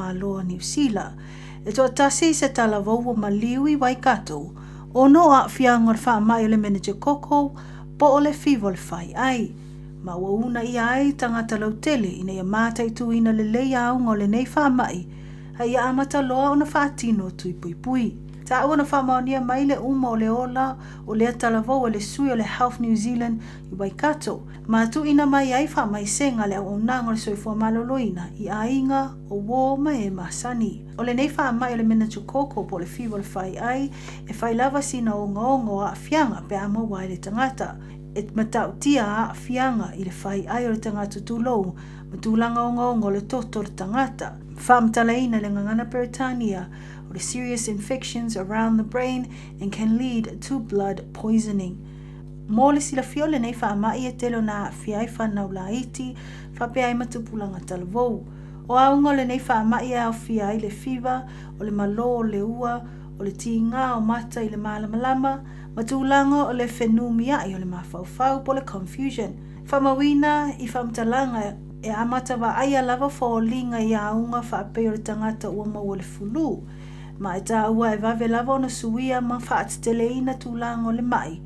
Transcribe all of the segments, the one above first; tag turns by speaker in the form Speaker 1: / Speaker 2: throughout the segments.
Speaker 1: Malo a Niu Sila. E toatasi se talavou ua maliu i Waikato ona o aafiaga o le faamai o le meningococcal po o le fiva o le faiai, ma ua uunaia ai tagata lautele ina ia mataituina lelei auga o lenei faamai a ia amata loa ona faatino tui puipui. Taua na faamaonia mai le uma o le ola o lea talavou e le sui o le Health New Zealand i Waikato, ma tuuina mai ai faamaisega a le Auaunaga o le Soifua Maloloina i aiga o uō ma e masani. O lenei faamai o le meningococcal po o le fiva o le faiai e fai lava sina ogaoga o aafiaga pe a maua ai le tagata. E matautia aafiaga i le faiai o le tagata tulou ma tulaga ogaoga o le toto o le tagata. Faamatalaina i le gagana Peretania o le serious infections around the brain and can lead to blood poisoning. Mo le silafia o lenei faamai e tele ona aafia ai fanau laiti faapea ai ma tupulaga talavou. O auga o lenei faamai e aofia ai le fiva, o le malo o le ua, o le tigā o mata i le malamalama, ma tulaga o le fenumiai o le mafaufau po o le confusion. Faamauina i faamatalaga e amata vaaia lava foliga i auga faapei o le tagata ua maua le fulu, ma e taua e vave lava ona suia ma faateteleina tulaga o le ma'i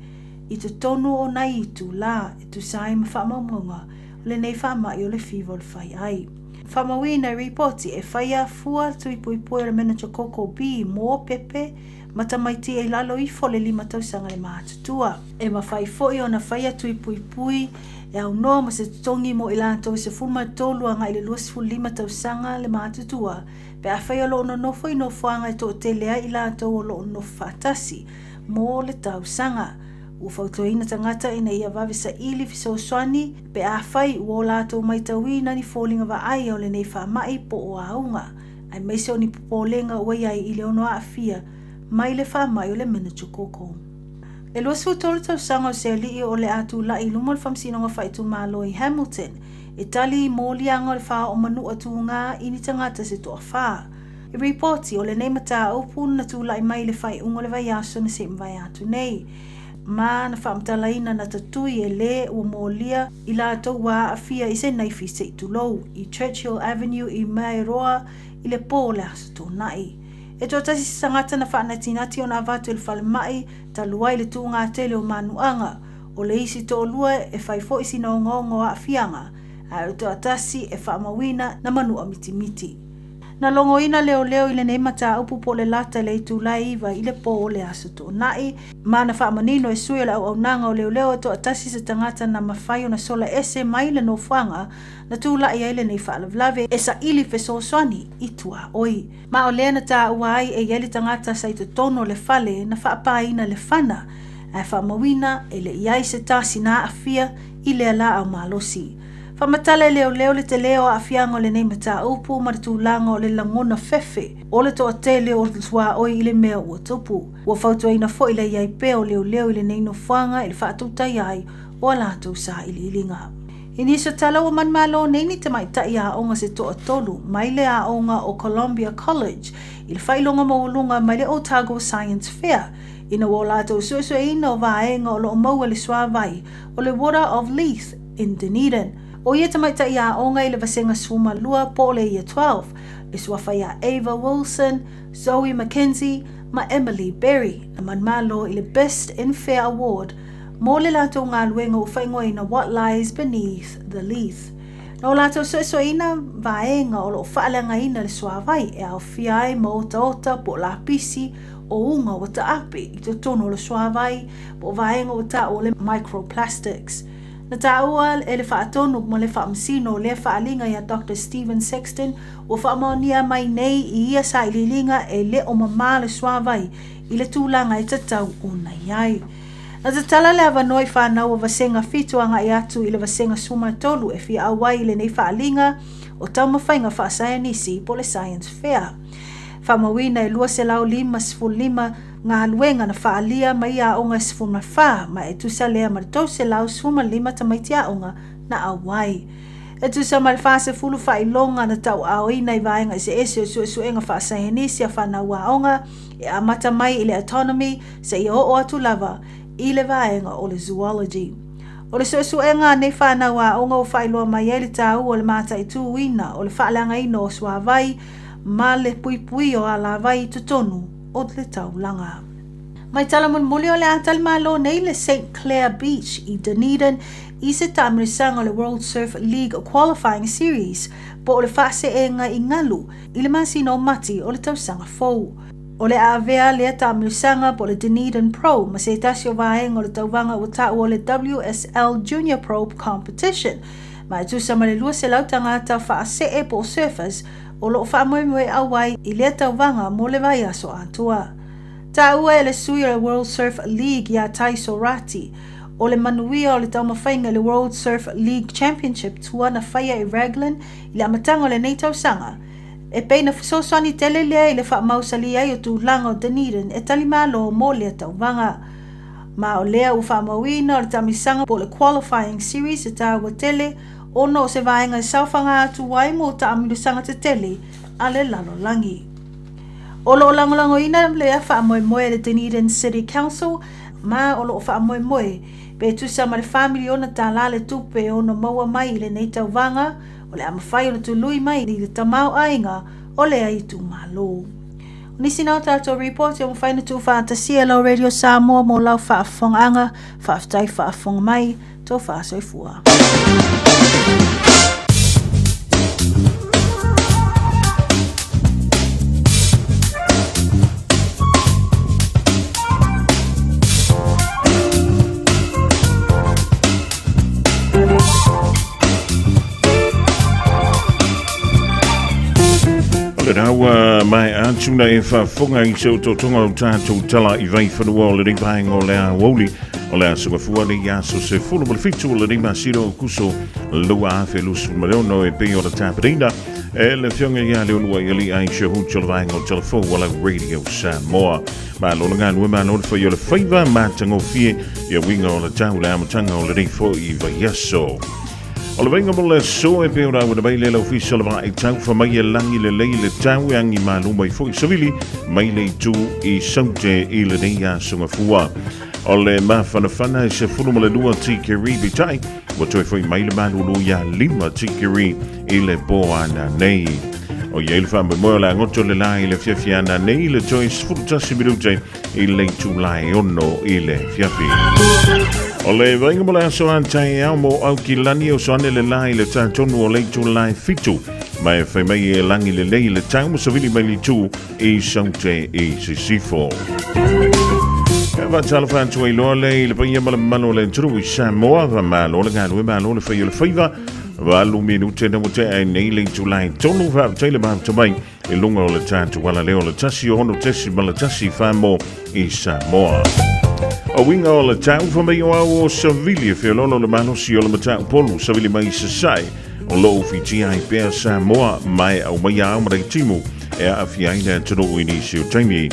Speaker 1: i totonu o nai itulā e tusa ai ma faamaumauga o lenei faamai o le fiva o le faiai. Faamauina i ripoti e faia fua tui puipui o le meningococcal B mō pepe ma tamaiti i lalo ifo o le lima tausaga le matutua. E mafai foi ona faia tui puipui e aunoa ma se totogi mo i latou e 13 agai i le 25 tausaga le matutua pe afai o lo o nonofo i nofoaga e toatele ai i latou o lo o nonofo faatasi mo le tausaga. Ua fautuaina tagata ina ia vave saili fesoasoani pe afai ua o latou maitauina ni foliga vaaia o lenei faamai po o auga, aemaise o ni popolega ua i ai i le ono aafia mai le faamai o le meningococcal. E 23 tausaga o se alii o le a tulai i luma o le Faamasinoga Faaitumalo i Hamilton e tali i moliaga o le faaoo manua tugā i ni tagata se toafa. I ripoti o lenei mataupu na tulai mai i le faaiuga o le vaiaso na se i mavae atu nei, ma na faamatalaina na tatui e lē ua molia i latou ua aafia i se naifi se i tulou i Churchill Avenue i Maeroa i le pō o le Aso Toonai. E toatasi se tagata na faanatinati ona avatu i le falemai talu ai le tugā tele o manuaga. O le isi toalua e fai foi sina ogaoga o aafiaga, ae o le toatasi e faamauina na manua mitimiti. Na logoina leoleo i lenei mataupu po o le lata i le itula e 9 i le pō o le Aso Toonai, ma na faamanino e sui o le auaunaga o leoleo e toatasi se tagata na mafai ona sola ese mai le nofoaga na tulai ai lenei faalavelave e saili fesoasoani i tuaoi. Ma o lea na taua ai e i ai le tagata sa i totonu o le fale na faapaina le fana, ae faamauina e le i ai se tasi na aafia i lea laau malosi. Faamatala e leoleo le tele o aafiaga o lenei mataupu ma le tulaga o le lagona fefe o le toatele o tuaoi i le mea ua tupu. Ua fautuaina foi le i ai pea o leoleo i lenei nofoaga i le faatautaia ai o a latou sailiiliga. I nisi o tala ua manumalo nei ni tamaitai aoga se toatolu mai le aoga o Columbia College i le faailoga maualuga mai le Otago Science Fair ina ua o latou suesueina o vaega o lo o maua i le suavai o le Water of Leith in Dunedin. ʻO ia tamaitai aoga i le vasega 12 po o le Year 12, le suafa iā Ava Wilson, Zoe McKenzie ma Emily Berry na manumalo i le Best in Fair Award mo le latou galuega ua faaigoaina What Lies Beneath the Leith. Na o latou suesueina vaega o lo o faaleagaina le suavai e aofia ai ma otaota po o lapisi o uga ua taape i totonu o le suavai po o vaega ua taua o le microplastics. Na taua e le faatonu ma le faamasino o lea faaaliga iā Doctor Stephen Sexton ua faamaonia mai nei i ia sailiiliga e le o mamā le suavai i le tulaga e tatau ona i ai. Na tatala le avanoa i fanau o vasega 7 agai atu i le vasega 13 e fia auai i lenei faaaliga o taumafaiga faasaienisi po o le Science Fair. Faamauina e 255 galuega na faaalia mai i aoga e 14 ma e tusa lea ma le 315 tamaiti aoga na auai. E tusa ma le 40 faailoga na tauaaoina i vaega eseese o suesuega faasaienisi a fanau aoga e amata mai i le Autonomy seia oo atu lava i le vaega o le Zoology. O le suesuega a nei fanau aoga ua faailoa mai ai le taua o le mataituina o le faaleagaina o suavai ma le puipuia o alavai i totonu o le taulaga. Mai tala mulimuli o le a tali malo nei le St Clair Beach i Dunedin i se taamilosaga o le World Surf League Qualifying Series po o le faaseega i galu i le masina o Mati o le tausaga fou. O le a avea lea taamilosaga po o le Dunedin Pro ma se tasi o vaega o le tauvaga ua taua o le WSL Junior Pro Competition ma e tusa ma le 200 tagata faasee po o surfers o lo o faamoemoe auai i lea tauvaga mo le vaiaso atoa. Taua e le sui o le World Surf League iā Ty Sorati, o le manuia o le taumafaiga i le World Surf League Championship tua na faia i Raglan i le amataga o lenei tausaga, e pei na fesoasoani tele lea i le faamausali ai o tulaga o Dunedin e tali malo mo lea tauvaga. Ma o lea ua faamauina o le taamisaga po o le Qualifying Series e taua tele ona o se vaega e saofaga atu ai mo taamilosaga tetele a le lalolagi. O lo o lagolagoina lea faamoemoe e le Dunedin City Council ma o lo o faamoemoe pe tusa ma le $4 miliona le tupe e ono maua mai i lenei tauvaga o le a mafai ona tului mai i le tamaoaiga o lea itumalo. O nisi na o tatou ripoti ua mafai ona tuufaatasia e lau Radio Samoa mo lau faafofogaaga. Faafetai faafofoga mai. Tofa soifua.
Speaker 2: O lena ua maea atu na e faafofoga i se otootoga o tatou tala i vaifanua o lenei vaega o le aoauli O le aso gafua nei aso 17 o lenei masina o Kuso 2026 e pei ona tapenaina e le Afioga ia Leuluaialii Aisha Huti o le vaega o Telefou a lau Radio Samoa. Malo le galue, malo le fai o le faiva, matagofie ia uiga o le tau le amataga o lenei foi vaiaso. O le vaiga mo le aso e pei ona auina mai le ofisa o le vaai tau fa mai e lagi lelei le tau e agi malu mai foi savili mai le itu i Saute i lenei aso gafua. O le mafanafana e 12 tikeri peitai ua toe foi mai le malulu ia 5 tikeri i le po ana nei. O i ai le faamoemoe o le agoto le la i le afiafi ana nei le toe 11 minute i le itula e 6 i le afiafi. O le vaaiga mo le aso a taeao mo Aukilani o soane le la i le tatonu o le itula e 7 ma e fai mai e lagi lelei le tau ma savili mai le itu i Saute i Sisifo. Ka faatalofa atu ai loa le i le paia ma le mamalu o le atunuu i Samoa, fa malo le galue, malo le fai o le faiva, 8 minute na ua tea ai nei le itula e 3, faafetai le mafuta mai i luga o le tatou alaleo o le 106.1 Famo i Samoa. O uiga o le tau fa mai o au o savili e feololo le malosi o le matau polu savili mai i Sasae o lo o fitia ai pea Samoa ma e aumaia au ma timu e aafia ai le atunuu i nisi o taimi.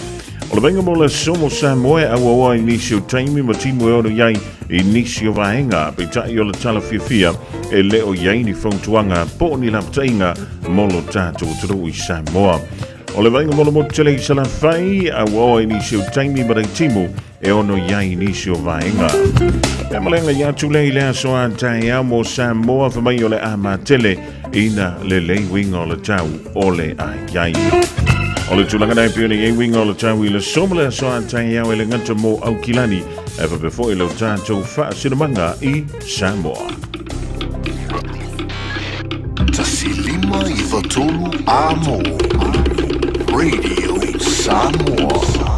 Speaker 2: O le vaaiga mo le aso mo Samoa e auaoa i nisi o taimi ma timu e ono i ai i nisi o vaega, peitai o le tala fiafia e le o i ai ni fautuaga po o ni lapataiga mo lo tatou atunuu i Samoa. O le vaaiga mo le motu tele i Salafai, auaoa i nisi o taimi ma timu e ono i ai nisi o vaega. E maleaga i atu lea i le aso a taeao mo Samoa fa mai o le a matele ina lelei uiga o le tau o le ai ai. O le tulaga nei pei ona i ai uiga o le tau i le aso ma le aso a taeao e le gata mo Aukilani e faapea foi lo tatou faasinomaga i Samoa.
Speaker 3: 1 5 9 3 Amo Radio Samoa.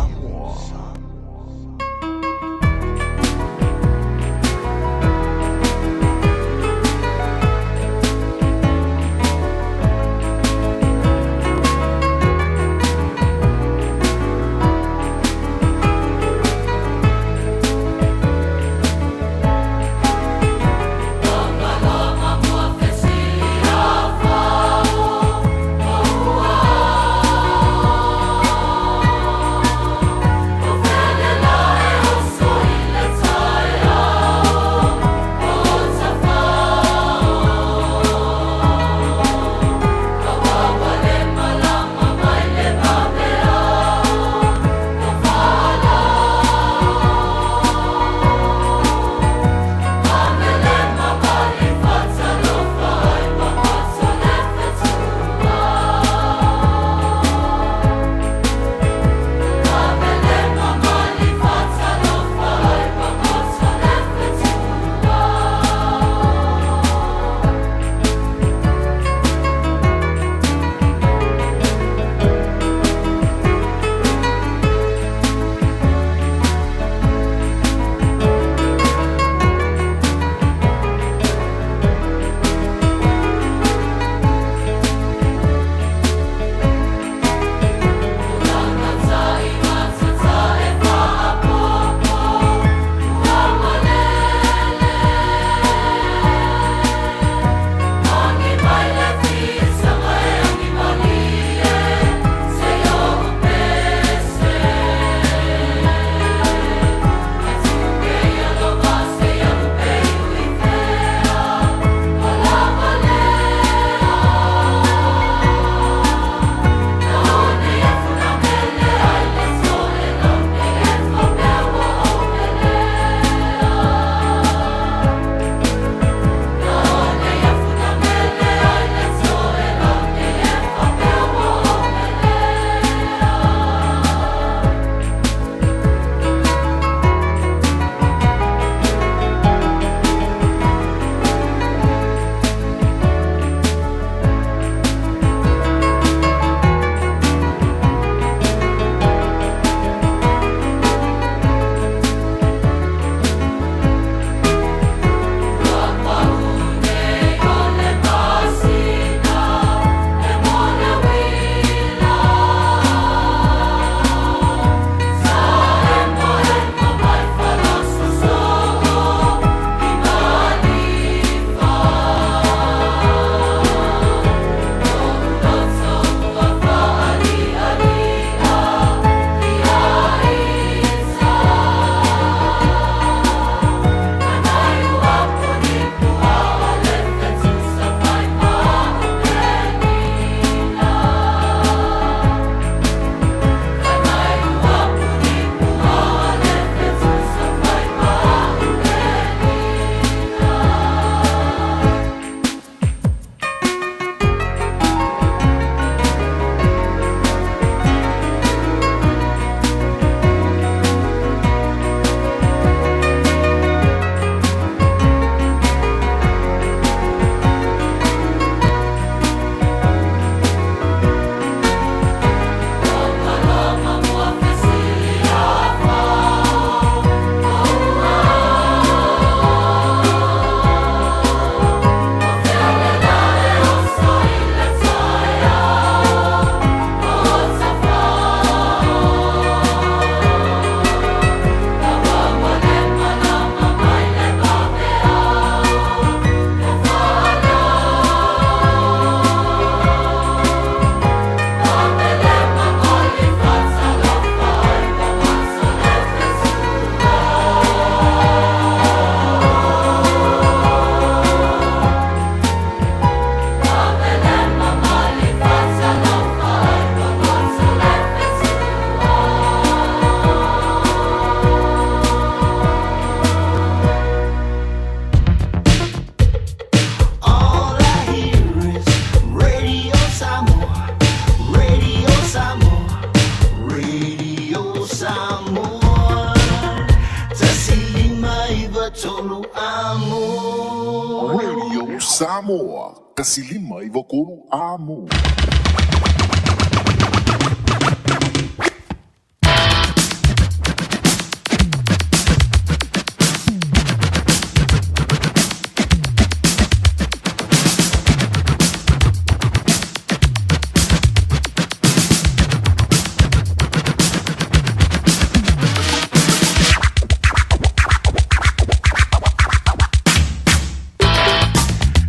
Speaker 3: Radio Samoa, 153 Amo.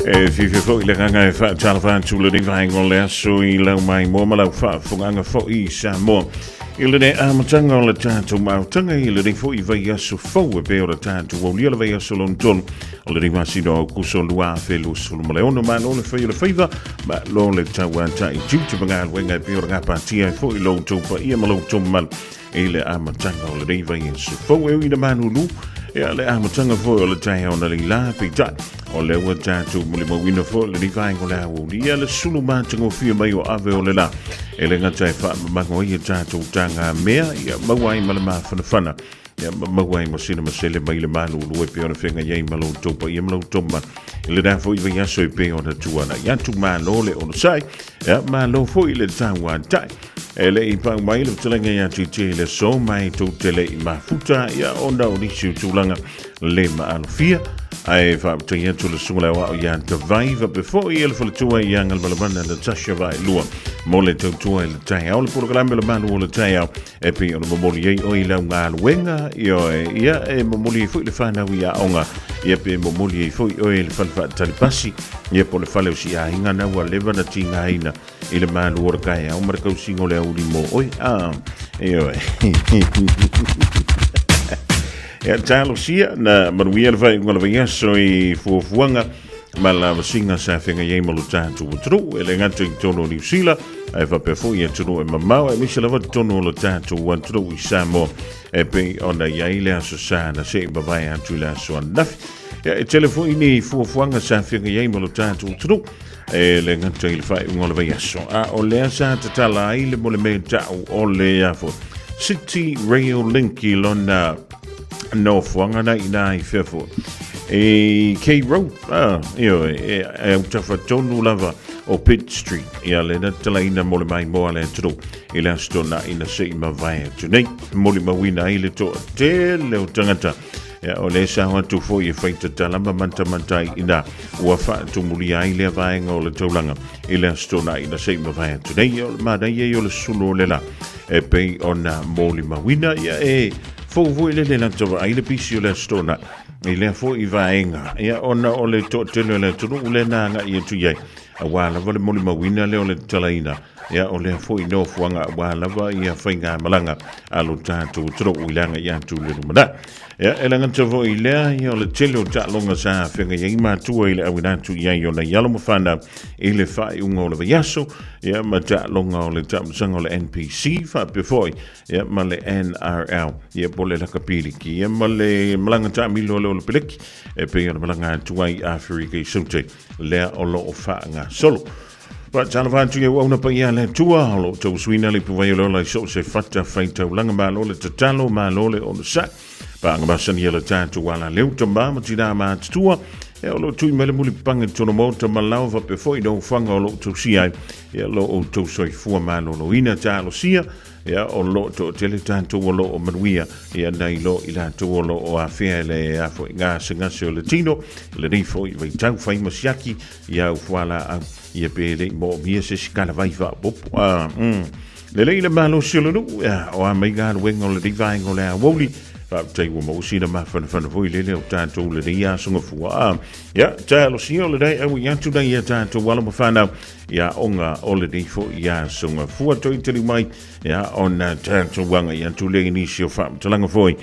Speaker 2: E fiafia foi le agaga e faatalofa atu lenei vaega o le aso i lau maimoa ma lau faafofogaaga foi i Samoa. I lenei amataga o le tatou mautaga i lenei foi vaiaso fou e pei ona tatou aulia le vaiaso lona tolu o lenei masina o Aokuso 2026. Malo le fai o le faiva, malo le tauata'i tiute ma galuega e pei ona gapatia ai foi lo outou paia ma lo outou mamalu i le amataga o lenei vaiaso fou. E ui ina malulu ia le amataga foi o le taeao na leilā, peitai o lea ua tatou molimauina foi lenei vaega o le aoauli ia le sulu matagofie mai o ave o le la e le gata e faamamago ai a tatou tagamea ia maua ai ma le mafanafana ia ma maua ai ma sina masele mai le malulu e pei ona feagai ai ma lo outou paia ma lo outou mamalu i lena foi vaiaso e pei ona tuanai atu. Malo le onosai, ia malo foi le tauatai. E le i pau mai le fetalaiga ia TT i le aso ma e tou te le i mafuta ia ona o nisi o tulaga le maalofia. Ae faafetai atu le susuga le aoao ia Tavai faapea foi le faletua ia Galamalamana Natasha Vaelua mo le tautua i le taeao, le polokalame o le malu o le taeao e pei ona momoli ai oe i lau galuega, ioe, ia e momoli ai foi le fanau i aoga, ia pe momoli ai foi oe i le fale faatali pasi, ia po o le fale o si aiga na ua leva na tigaina i le malu o le taeao ma le tausiga o le aoauli mo oe. Ah, ioe. Ia talosia na manuia le faaiuga o le vaiaso i fuafuaga ma lavasiga sa feagai ai ma lo tatou atunuu e le gata i totonu o Niu Sila ae faapea foi i atunuu e mamao aemaise lava totonu o lo tatou atunuu i Samoa e pei ona i ai le aso sa na se i mavae atu i le aso ananafi. Ia, e tele foi ni fuafuaga sa feagai ai ma lo tatou atunuu e le gata i le faaiuga o le vaiaso, a o lea sa tatala ai le mole ta'u o le afo City Rail Link i lona nofoaga na ina i fea foi e K Road, ah, ioe, e, e autafa tonu lava o Pitt Street ia le na tatalaina mo le maimoa le atunuu i le aso Toonai na se i mavae atu nei, molimauina ai le toatele o tagata. Ia, o le sao atu foi e fai tatala ma mantamanta ai ina ua faatumulia ai lea vaega o le taulaga i le Aso Toonai na se i mavae atu nei. Ia, o le manaia ia o le sulu o le la e pei ona molimauina. Ia, e fou foi le le lata vaai le pisi o le Aso Toonai i lea foi vaega. Ia, ona o le toatele o le atunuu lea na agai atu i ai, aua lava le molimauina lea o le tatalaina. Ia, o lea foi nofoaga aua lava ia faigamalaga a lo tatou atunuu i le agai atu i le lumanai. Ia, e le gata foi i lea, ia o le tele o taaloga sa feagai ai matua i le auina atu i ai o nai alo ma fanau i le faaiuga o le vaiaso, ia ma taaloga o le taamilosaga o le NPC faapea foi ia ma le NRL, ia po o le lakapi liki, ia ma le malaga taamilo a le Olopeleki e pei ona malaga atu ai i Aferika i Saute lea o lo o faagasolo. Faatalofa atu i auauna paia a le Atua, o lo o tausuina le ipuvai o le ola i so o se fata faitaulaga. Malo le tatalo, malo le onosai. Paaga masani e le tatou alaleu, tama ma tinā matutua, e o lo o tui mai le mulipapaga i totonu maota ma lao faapea foi nofoaga o lo o tausia ai ia lo outou soifua maloloina. Talosia ia o lo o toatele tatou o lo o manuia ia nai lo i latou o lo o afea i le afo i gasegase o le tino, lenei foi vaitau fai ma siaki Ia au fualaau, ia pe le i moomia se isi kalavai faaopoopo. Ah, mm. Lelei le malosi o le nuu, ia, o a mai galuega o lenei vaega o le aoauli, faafetai ua maua sina mafanafana foi lele o tatou lenei aso gafua. Ah, ia, talosia o lenei au i atu nei ia tatou alo ma fanau, ia aoga o lenei foi aso gafua. Toi tali mai, ia, ona tatou agai atu lea i nisi o faamatalaga foi.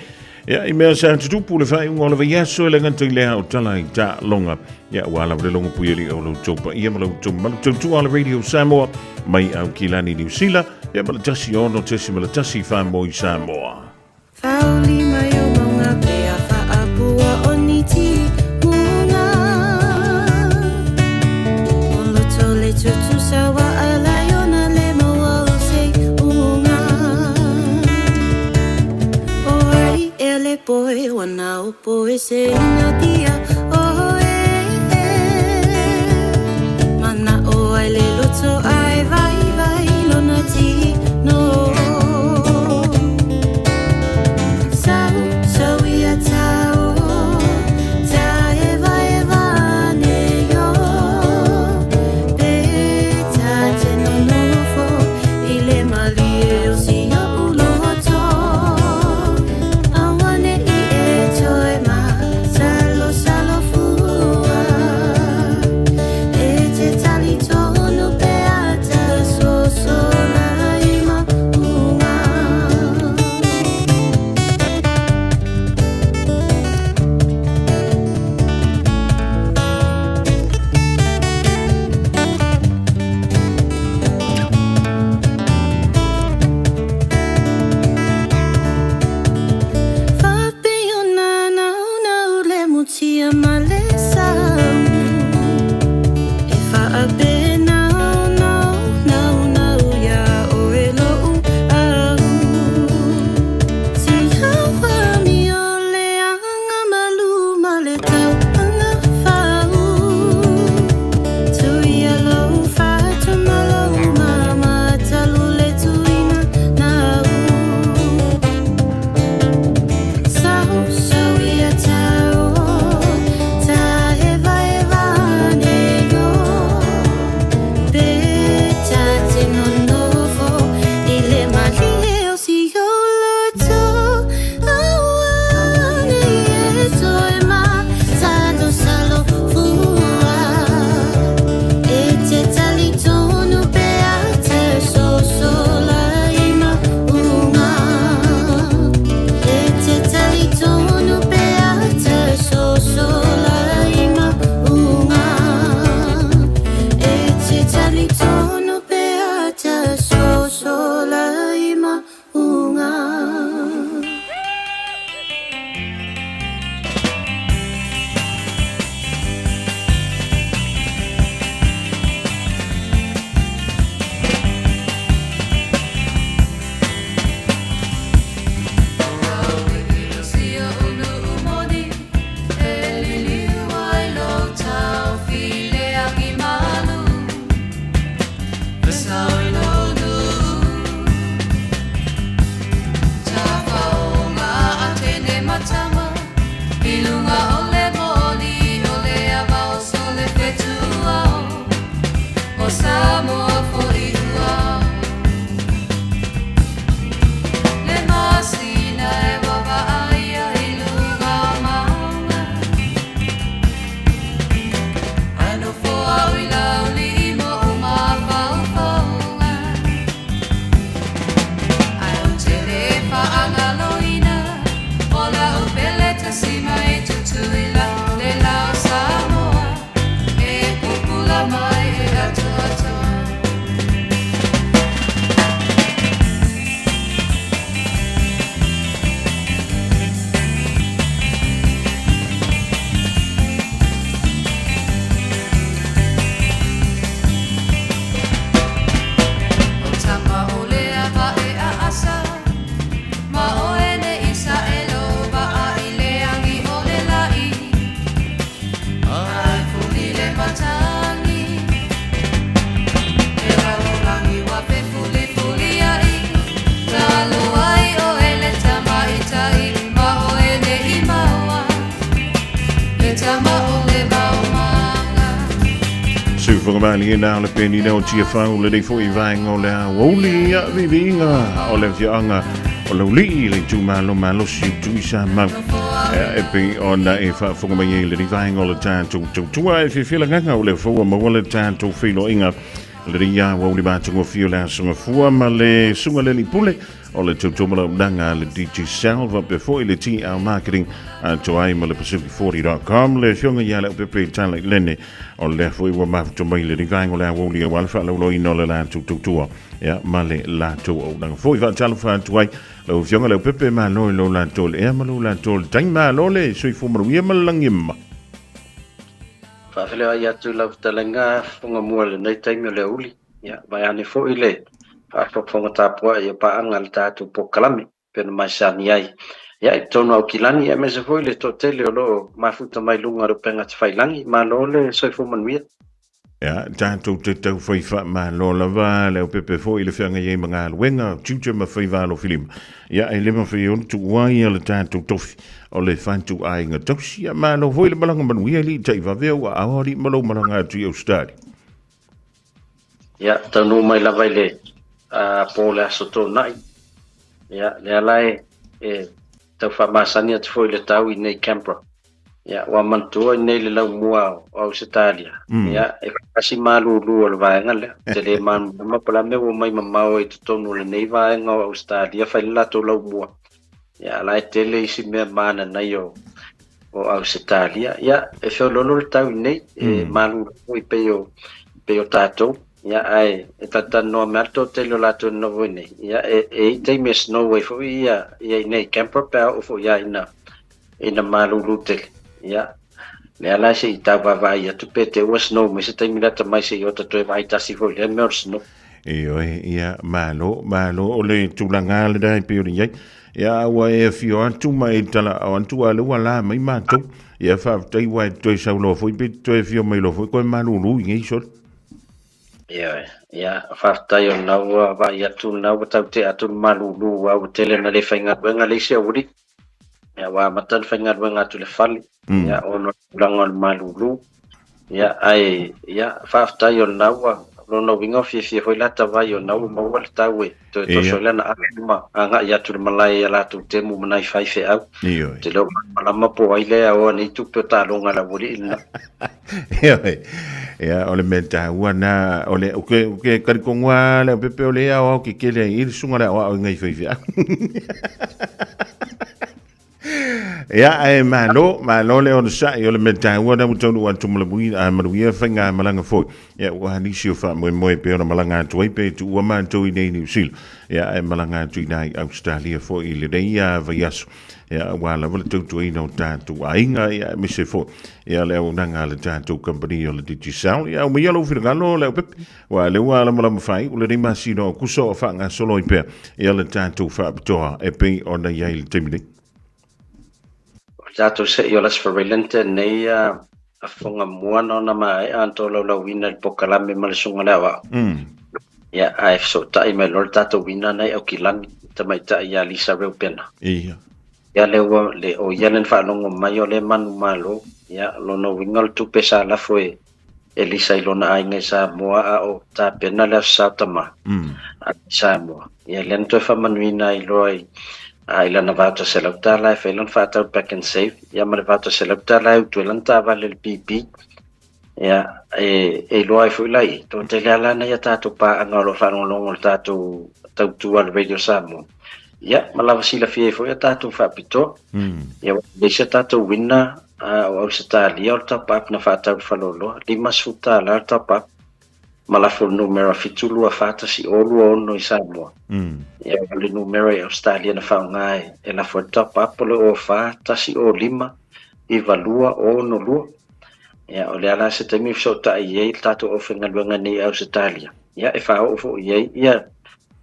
Speaker 2: Ia, i mea sa tutupu le faaiuga o le vaiaso e le gata i lea o tala i taaloga. Ia, ua lava le logo pui ali o lo outou paia ma lo outou mamalu tautua a le Radio Samoa mai Aukilani, Niu Sila, ia ma le 106.1 whāmoi i Samoa.
Speaker 4: Whauli mai o maunga pea whaapua o niti munga. O loto le tutusa wa alai ona le maua o se unga. Faaopoeseina tia oe Mana'o ai le loto ae vaivai lona tino Sau, sau ia tau Taevaeva ane io Pe ta te nonofo i le malie o si o'u loto Auane'i e toe masalosalo fua E te talitonu pe a ta sosola i mauga. Faapei ona naunau le mutia ma le sau E faapena ona ou naunau iā oe lo'u au Si au amio le aga malu ma le tauagafau Tuia lou fatu ma lou mama talu le tuina nau Sau, sau ia tau Taevaeva ane io Pe ta te nonofo i le malie o si ou loto Auane'i e toe masalosalo fua E te talitonu pe a te sosola i mauga E te talitonu pe a te sosola i mauga E te talitonu pe a te sosola i mauga.
Speaker 2: Siufogamali na o le penina o Tiafau lenei foi vaega o le aoauli ia viviiga o le afioaga o Laulii le itumalo malosi o Tuisamau e pei ona e faafofoga mai ai lenei vaega o le tatou tautua e fiafia lagaga o le foua maua le tatou feiloaiga lenei aoauli matagofie o le Aso Gafua ma le Susuga le Alii Pule o le tautua ma launaga a le Digicel faapea foi le TL Marketing atoa ai ma le Pacific40.com le afioga ia Leaupepe Talailene o lea foi ua mafuta mai lenei vaega o le aoauli aua le faalauiloaina o le latou tautua ia, ma le latou auaunaga foi. Faatalofa atu ai lau afioga Leaupepe, malo i lo latou le ea ma lo latou le tai, malo le soifua manuia ma le lagi e mama.
Speaker 5: Faafeiloai atu lau fetalaiga fofoga mua i lenei taimi o le aoauli. Ia, vaeane foi le faafogafoga tapuai o paaga le tatou polokalame pei ona masani ai. Ia, i totonu o Aukilani, aemaise foi le toatele o lo o mafuta mai luga o le upega tafailagi. Malo le soifua manuia.
Speaker 2: Ia, tatou te taufai faamalo lava le aupepe foi i le feagai ai ma galuega, tiute ma faiva alofilima. Ia, e le mafai ona tuua ia le tatou tofi o le fatuaiga tausi. Ia, malo foi le malaga manuia i alii taivave ua ao alii ma lou malaga atu i Ausetalia.
Speaker 5: Ia, taunuu mai lava i le po o le Aso Toonai. Ia, lea la e, e tau faamasani atu foi i le tau i nei Canberra. Ia, ua manatua i nei le laumua o Ausetalia. Ia, e kasi malūlū o le vaega lea. Te le malamalama po o le a mea ua omai mamao ai i totonu o lenei vaega o Ausetalia fai le latou laumua. Ia, la e tele isi mea mananai o Ausetalia. Ia, e feoloolo le tau i nei, e malūlū foi pei o pei o tatou. Ia, ae e talatalanoa mai lava le toatele o latou e nonofo i nei. Ia, e i ai taimi e snow ai foi ia i nei Canberra pe a oo foi lava ina ina malūlū tele. Ia, lea la se i tau vaavaai atu pe te ua snow mai se taimi lata mai se i ota toe vaai tasi foi i lea mea o le snow.
Speaker 2: Ioe, ia, malo, malo o le tulaga lena e pei ona i ai. Ia, ua e afio atu ma e talaau atu a lea ua la mai matou. Ia, faafetai ua e toe sau loa foi pe toe afio mai loa foi koe malūlū i nei sole.
Speaker 5: Ioe, ia, faafetai o lena ua vaai atu, lena ua tau tea atu le malūlū aua ua tele ina le faigaluega le isi aualii. Ia, ua amata ona faigaluega atu i le fale, ia, ona o le tulaga o le malūlū. Ia, ae, ia, faafetai o lena ua, lona uiga ua fiafia foi lata vai o lena ua maua le tau e toe toso ai lana afi ma agai atu i le malae i a latou temu ma nai faifeau.
Speaker 2: Ioe.
Speaker 5: Ou te le o malamalama po o ai lea e aoa nei tupe o taaloga a le aualii lena.
Speaker 2: Ioe. Ia, o le mea taua na, o le, o ke, o ke talitonu lava le aupepe o le aoao kekele ai i le susuga le aoao i nai faifeau. Ia, ae malo, malo le onosai o le mea taua na ua taunuu atu ma le manuia faigamalaga foi. Ia, ua nisi o faamoemoe pei ona malaga atu ai pe tuua matou i nei Niu Sila. Ia, ae malaga atu i ina i Ausetalia foi i lenei vaiaso. Ia, aua lava le tautuaina o tatou aiga, ia, aemaise foi, ia, le auaunaga a le tatou kamupani o le Digicel. Ia, aumaia lou finagalo, Leaupepe, aua o lea ua lamalama faaiu lenei masina o Aokuso o faagasolo ai pea, ia, le tatou faapitoa e pei ona i ai i le taimi nei.
Speaker 5: O le tatou se'i o Las Farelente nei afoga mua na ona maea ona tolaulauina i le pokalame ma le susuga i le aoao. Ia, ae fesootai mai loa le tatou wina na i Aukilani, le tamaitai ia Lisa Reupena.
Speaker 2: Ia.
Speaker 5: Ia lea ua, le, o ia lea na faalogo mai o lea manumalo, ia, lona uiga o le tupe sa lafo e, e Lisa i lona aiga i Samoa a o tapena le Aso Sa Tama a Samoa. Ia lea na toe faamanuina ai loa i, a, i lana $800 e fai lana faatau pack and save, ia ma le $800 e utu ai lana taavale i le PP. Ia, e, e iloa ai foi la i, toatele lava la nai a tatou paaga o lo o faalogologo i le tatou tautua a le Radio Samoa. Ia, ma lava silafia ai foi a tatou faapitoa. Ia, ua leai se tatou winner o Ausetalia o le top up na faatau i le faleoloa, $50 le top up ma lafo le numera 7241026 i Samoa. Ia, o le numera i Ausetalia na faaaoga e lafo ai le top up o le 04 105 9262. Ia, o lea la se taimi e fesootai i ai le tatou aufaigaluega nei i Ausetalia, ia, e faaoo foi i ai ia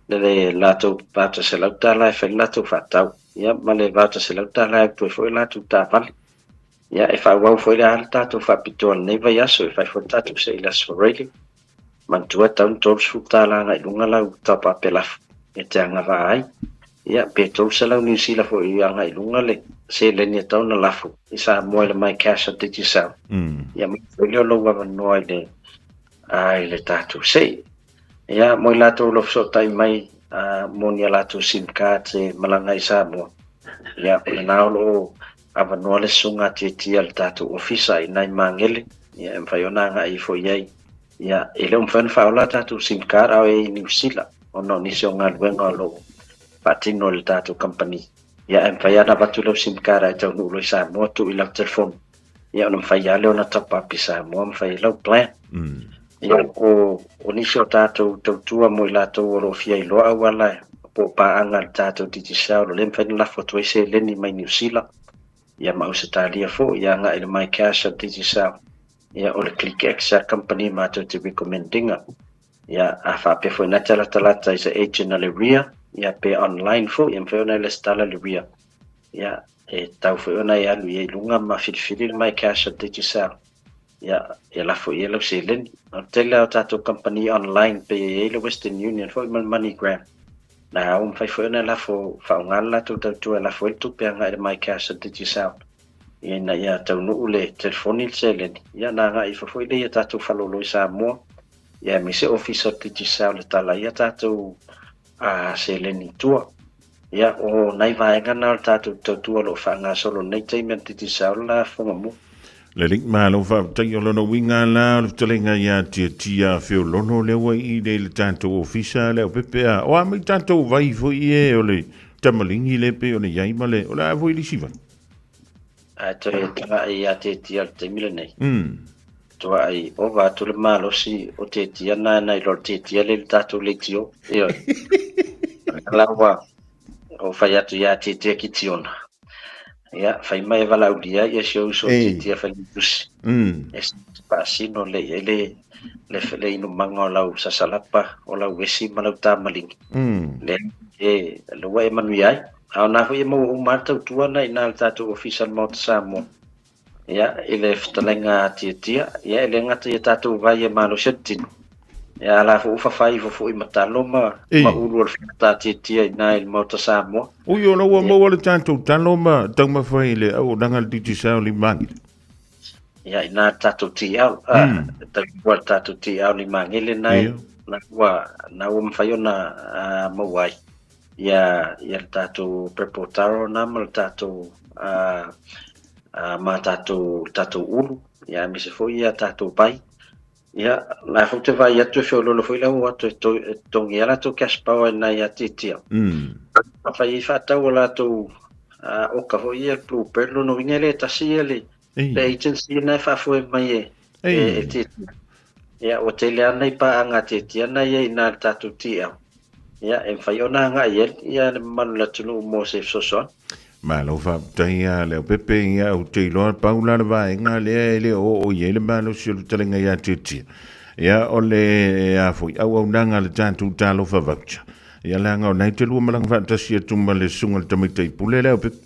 Speaker 5: le latou $800 e fai le latou faatau, ia, ma le $800 e utu ai foi latou taavale. Ia, e faaauau foi la le tatou faapitoa i lenei vaiaso, e fai foi le tatou se'i i le Aso Faraile. Manatua e tatau ona $30 agai i luga lau top up e lafo e te agavaa ai. Ia, pe 300 Niu Sila foi agai i luga le seleni e tatau ona lafo i Samoa i le MyCash a Digicel. Ia, maua foi lea o lou avanoa i le, i le tatou se'i. Ia, mo i latou o lo o fesootai mai mo ni a latou sim cards e malaga i Samoa, ia, o lena o lo o avanoa le susuga atiatia a le tatou ofisa i nai Magele, ia, e mafai ona agai ifo i ai. Ia, e le o mafai ona faaola a tatou sim card a o e i Niu Sila ona o nisi o galuega o lo o faatino e le tatou kamupani. Ia, ae mafai lava ona avatu lau sim card ae taunuu loa i Samoa tuu i lau telefoni. Ia, ona mafai lava lea ona top up i Samoa ma fai ai lau plan. Ia, o nisi o tatou tautua mo i latou o lo o fia iloa auala po o paaga a le tatou Digicel, o lea e mafai ona lafo atu ai seleni mai Niu Sila, ia ma Ausetalia foi, ia agai i le MyCash a le Digicel. Ia, o le ClickX a le company matou te recommend ina. Ia, a faapea foi na te latalata i se agent a le RIA, ia pe online foi, e mafai ona e lesitala le RIA. Ia, e tatau foi ona e alu i ai i luga ma filifili le MyCash a Digicel, ia, e lafo i ai lau seleni. O le tele lava o tatou kamupani online pei e i ai le Western Union foi ma le MoneyGram, na ua mafai foi ona e lafo, faaaoga le latou tautua e lafo ai le tupe agai i le MyCash a Digicel, ia, ina ia taunuu le telefoni le seleni, ia ona agai ifo foi lea i a tatou faleoloa i Samoa, ia aemaise ofisa o le Digicel e tala ai a tatou seleni i tua. Ia, o nai vaega na o le tatou tautua o lo o faagasolo i lenei taimi a le Digicel la Fogamua.
Speaker 2: Lelei, malo faafetai. O lona uiga la o le fetalaiga ia Tiatia Feololo lea ua i nei le tatou ofisa le Leaupepe a. O a mai tatou vai foi e o le tamaligi le pei ona i ai ma le, o le a foi le isi vai?
Speaker 5: Ae toe tagai ia Tiatia i le taimi lenei. Tuai ova atu le malosi o Tiatia na nai lo le Tiatia le le tatou leitio. Ioe. La ua o fai atu ia Tiatia ki Tiona. Ia, fai mai e valaulia ia si ou uso Tiatia fai tusi. E paasino le i le le le inumaga o lau sasalapa, o lau esi ma lau tamaligi. Le e le ua e manuia ai. A o na foi e maua uma lava le tautua na i na le tatou ofisa o le Maota Samoa. Ia, i le fetalaiga a Tiatia, ia e le gata i a tatou vai e malosi ai le tino, ia a la foi ua fafai ifo foi ma talo ma, ma ulu o le fata a Tiatia i ina i le Maota Samoa.
Speaker 2: Ui, o la ua maua le tatou talo ma taumafai i le auaunaga a le Digicel i Magele.
Speaker 5: Ia, ina le tatou TL, a, tau le tatou TL i Magele na, na ua, na ua mafai ona maua ai. Ia, ia le tatou purple taro na ma le tatou ma tatou, tatou ulu, ia aemaise foi ia tatou vai. Ia, la foi te vai atu e feololo foi lau atu e to, e totogi ai latou cash power i nai Tiatia. Fai ai faatau o latou oka foi ia le Bluebird, lona uiga e le tasi ia le, le agency na e faafoe mai e, e, e Tiatia. Ia, ua tele lava nai paaga a Tiatia na i ai i ina i le tatou TL. Ia, e mafai ona agai i ai ia le mamalu o le atunuu mo se fesoasoani.
Speaker 2: Malo faafetai ia Leaupepe, ia ou te iloa pau la le vaega lea e le o oo i ai le malosi o le fetalaiga ia Tiatia. Ia o le a foi auaunaga a le tatou Talofa Voucher. Ia leaga o lena e te lua malaga faatasi atu ma le susuga i le Tamaitai Pule Leaupepe.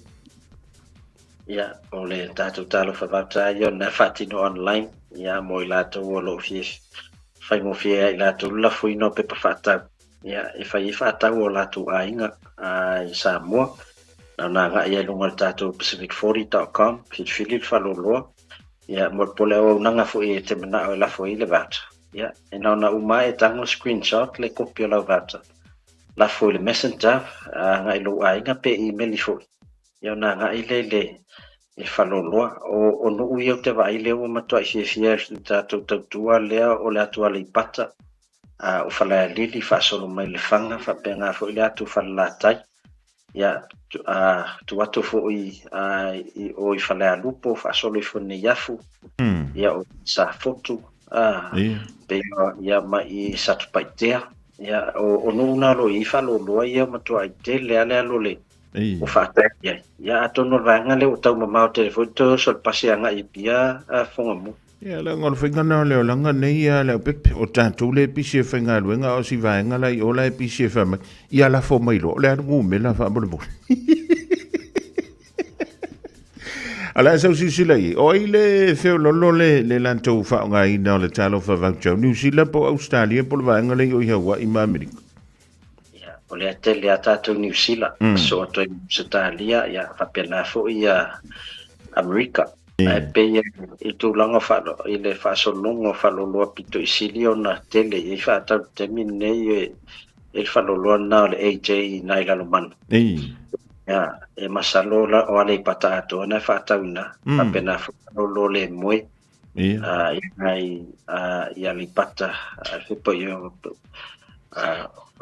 Speaker 5: Ia, o le tatou Talofa Voucher ia o lena e faatino online, ia mo i latou o lo o fia faigofie ai i latou le lafoina o pepa faatau. Ia, e fai ai faatau o latou aiga i Samoa. Na ona agai ai i luga o le tatou pacific40.com, filifili le faleoloa. Ia, mo le pole auaunaga foi e te manao e lafo ai le voucher. Ia, e na ona uma lava e tago le screenshot le kopi o lau voucher. Lafo i le messenger, agai i lou aiga pe email foi. Ia ona agai lea i le i le faleoloa. O, o nuu ia ou te vaai lea ua matuai fiafia i le tatou tautua lea o le atu Aleipata, a o Falealili faasolo mai Lefaga, faapena foi le atu Falelatai. Ia, a, tu atu foi a, i o i Falealupo faasolo ifo i Neiafu, ia o Safotu, a, pei ia ma i Satupaitea. Ia, o, o nuu na o lo o i ai faleoloa ia ua matuai tele lava le alu o le ua faatali ai. Ia atonu o le vaega lea ua tau mamao tele foi le toe oso o le pasi agai i Apia a Fogamua.
Speaker 2: Ia leaga o le faiga lena o le olaga nei a Leaupepe, o tatou lea e pisi e faigaluega a o si vaega la i o la e pisi e fai mai, ia lafo mai loa, o le a le numera faamolemole. A o le a sau silasila i ai, o ai le feololo le, le latou faaaogaina o le Talofa Voucher o Niu Sila po o Ausetalia po o le vaega lea i o i Hawaii ma Amerika?
Speaker 5: Ia, o lea tele a tatou Niu Sila, sosoo atu ai ma Ausetalia, ia faapena foi ia Amerika. Ae pei e i tulaga o i le faasologa o faleoloa pito i sili ona tele i ai faatau i le taimi lenei e le faleoloa lena o le AJ i ina i Lalomanu. Ia, e masalo o Aleipata atoa na e faatau i ina, faapena foi faleoloa o Lemoe. Ia. I nai i Aleipata, fe po i o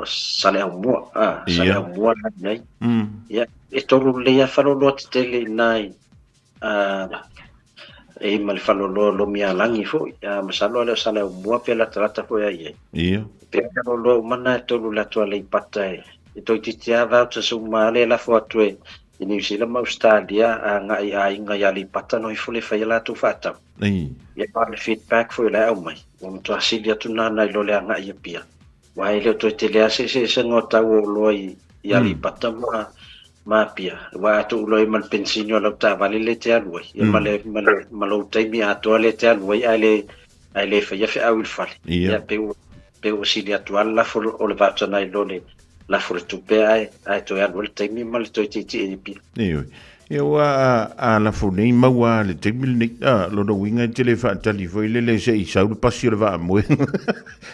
Speaker 5: Saleaaumua, Saleaaumua la i ai. Ia, e tolu lelei lava faleoloa tetele i ina i e i ma le faleoloa o Lomialagi foi. Masalo a le o Saleaaumua pe latalata foi a i ai.
Speaker 2: Ia.
Speaker 5: Pe faleoloa uma na e tolu i le atu Aleipata e toeitiiti lava vouchers uma lea e lafo atu e I Niu Sila ma Ausetalia agai i aiga i Aleipata noho ifo le fai a latou faatau. Ia ma le feedback foi o la e aumai, ua matua sili atu na nai lo le agai i Apia, aua e le o toe tele lava se eseesega o tau o oloa i Aleipata ma ma Apia, aua a tuu loa i ai ma le penisini o lau taavale lea e te alu ai, ia ma le, ma le, ma lou taimi atoa lea e te alu ai ae le, ae le faia feau i le fale. Ia pei ua, pei ua sili atu lava le lafo o le voucher nai lo le lafo o le tupe ae, ae toe alu ai le taimi ma le toe tietie i Apia.
Speaker 2: Ioe. Ia ua a lafo nei maua le taimi lenei. A, lona uiga e te le faatali foi lele se i sau le pasi o le vaamoe.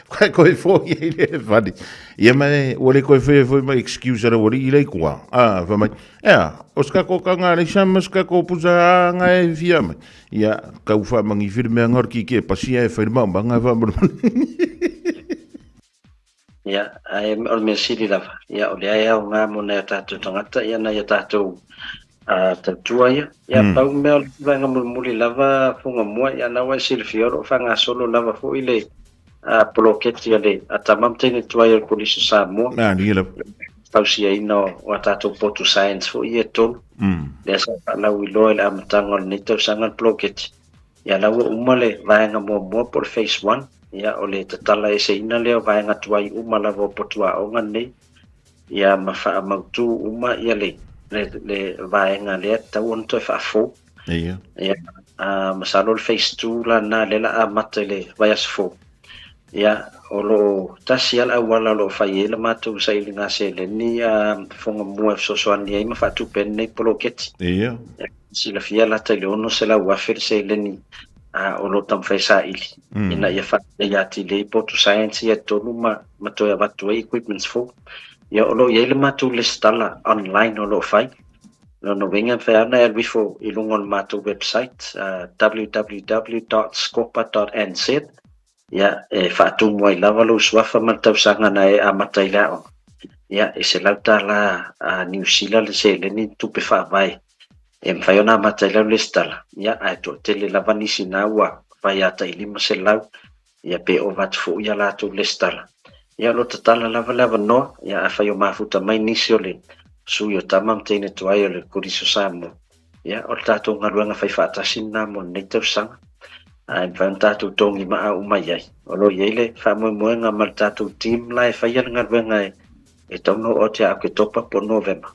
Speaker 2: Koe koe foi ai le fale. Ia ma e, ua le koe foi foi mai excuse a le ualii lei kua. A, fa mai, ea, o se kako kanga le sa ma se kako pusa a nga e fia mai. Ia, kau wha mangi whiri mea ngor ki ke pasi e whai ma manga wha
Speaker 5: Ia, ae o le mea sili lava, ia, o lea e aoga mo nai o tātou tagata, ia, nai o tātou tautua ia. Ia, pau mea o le vaega mulimuli lava Fuga Mua, ia, na ua e silafia o lo o faagasolo lava foi le poloketi a le a tama ma teine tuai o le Kolisi o Samoa.
Speaker 2: Ah, ia lava.
Speaker 5: Fausiaina o a tātou potu science foi ia e tolu. Lea sa faalauiloa i le amataga o lenei tausaga le poloketi. Ia la ua uma le vaega muamua po o le phase one, ia o le tatala eseina lea o vaega tuai uma lava o potu aoga nei, ia ma faamautu uma ia le, le, le vaega lea tatau ona toe faafou.
Speaker 2: Ia.
Speaker 5: Ia, a, masalo le phase 2 la na lea la amata i le vaiaso fou. Ia, o lo o tasi lava le auala o lo o fai ai le matou sailiga seleni a fofoga mua e fesoasoani ai ma faatupe ai lenei poloketi.
Speaker 2: Ia.
Speaker 5: Ia, silafia lata i le 600,000 le seleni o lo o taumafai e saili ina ia faaleleia atili ai potu science ia e tolu ma, ma toe avatu ai equipments fou. Ia, o lo o i ai le matou lesitala online o lo o fai. Lona uiga e mafai lava ona e alu ifo i luga o le matou website, www.scopa.nz, Ia, e faatumu ai lava lou suafa ma le tausaga na e amata ai le aoga. Ia, e $100 a Niu Sila le seleni tupe faavae e mafai ona amata ai lau lesitala. Ia, ae toatele lava nisi na ua fai a tai 500, ia pe ova atu foi a latou lesitala. Ia, o lo o tatala lava le avanoa, ia, afai o mafuta mai nisi o le sui o tama ma teine tuai o le Kolisi o Samoa, Ia, o le tatou galuega fai faatasi lena mo lenei tausaga, ae mafai ona tatou togi maa uma i ai. O lo o i ai le faamoemoega ma le tatou team la e faia le galuega e e tatau ona oo atu ia Oketopa po o Novema,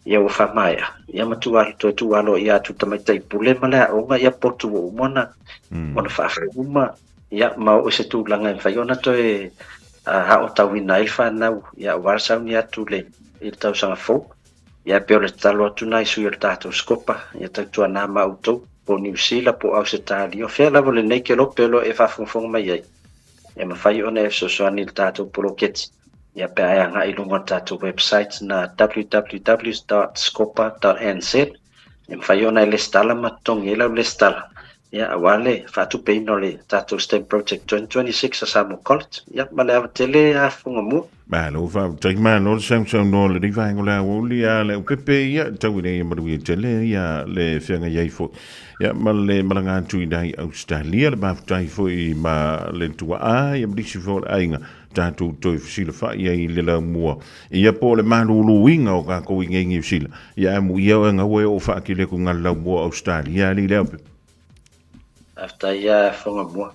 Speaker 5: ia ua faamaea, ia ma tuu atu, toe tuu aloaia atu i le tamaitai pule ma le aoga ia potu ua uma ona ona faafou uma, ia ma oo i se tulaga e mafai ona toe aotauina ai le fanau, ia aua le sauni atu i le tausaga fou. Ia pei o le tatalo atu na i sui o le tatou Scopa, ia tautuana ma outou, po o Niu Sila, po o Ausetalia, o fea lava o lenei kelope o lo o e faafogafoga mai ai, e mafai ona e fesoasoani i le tatou poloketi, ia pe a e agai i luga o le tatou website na www.scopa.nz, e mafai ona e lesitala ma totogi ai lau lesitala, ia aua le faatupeina o le tatou STEM Project 2026 a Samoa College. Ia ma le ava tele a Fofoga Mua.
Speaker 2: Malo faafetai, malo le sausaunoa o lenei vaega o le aoauli a le aupepe ia tau ina ia manuia tele ia le feagai ai foi ia ma le malaga atu i nai Australia le mafutai foi ma le tuaa ia ma nisi foi o le aiga tatou toe fesilafai ai i le laumua ia po o le maluluina o kākou i nei Niu Sila ia amuia oe gaua e oo faatele atu i le laumua o Australia alii le aupepe.
Speaker 5: Faafetai a Fofoga Mua.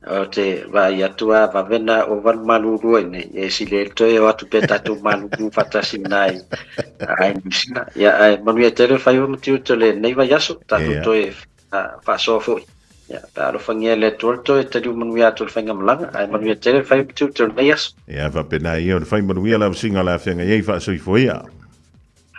Speaker 5: Ou te vaai atu a vave na ova le malulu ai nei. E sili ai le toe o atu pe tatou malulu faatasi i nai ai Niu Sila. Ia, ae manuia tele le faiva ma tiute o lenei vaiaso. Tatou toe faasoa foi. Ia, pe alofagia e le Atua le toe taliu manuia atu o le faigamalaga. Ae manuia tele le faiva ma tiute o lenei aso.
Speaker 2: Ia, faapena ia o le fai manuia lau singa o le afeaga ai faasoifua ia.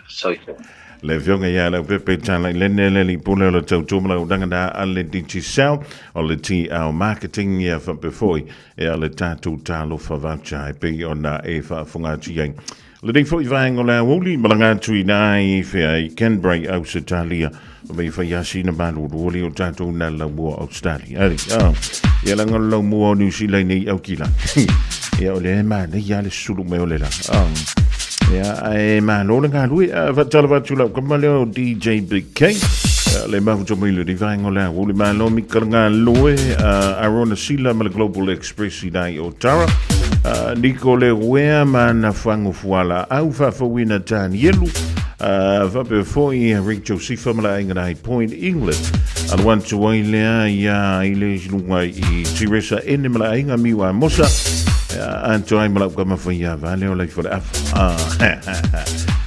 Speaker 5: Soifua.
Speaker 2: Le afioga ia Leaupepe Talailene le alii pule o le tautua ma le auaunaga na a le Digicel o le TL Marketing ia faapea foi e a le tatou Talofa Voucher e pei ona e faafofoga atu i ai. Lenei foi vaega o le aoauli malaga atu i ina i whea i Canberra, Ausetalia. Mai whai asi na malulu oli o tātou nā laumua Australia. Ari, ah, ia langa o laumua o New Zealand nei au kila. Ia o le ma nei ia le sulu me o le la. Ah, ia e malo le galue, a whatalava atu lau kama leo DJ Big K. Le mafuta mai le vaega o le aoauli malo mi kalanga loe Arona Sila ma le Global Express i nai o Tara. Niko le uea ma na whango fuala au whawhawina Danielu. Whapea foi Rick Josepha ma le aiga nai Point England. Alu atu ai lea ia i le lunga i Teresa Ene ma le aiga Miu a Mosa. Atu ai ma lau kama whai a vale o lai whare afa.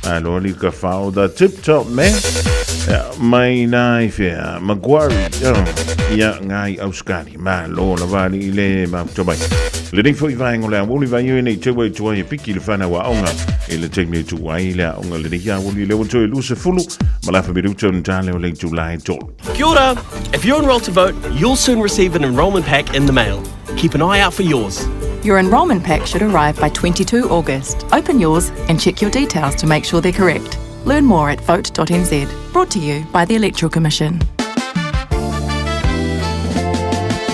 Speaker 2: Malo ali ka whao the tip top man. Ia, mai nā i whea, Macquarie, oh, ia ngai auskari, malo lava ali i le mafuta mai. Le nei foi vaenga o le aoauli vai e nei teu ai tuai e piki le whanau aonga i le taimi e tuu ai le aonga le nei aoauli le toe 20 ma lafa minuta o tale o le itula e tolu.
Speaker 6: Kia ora! If you're enrolled to vote, you'll soon receive an enrolment pack in the mail. Keep an eye out for yours.
Speaker 7: Your enrolment pack should arrive by 22 August. Open yours and check your details to make sure they're correct. Learn more at vote.nz. Brought to you by the Electoral Commission.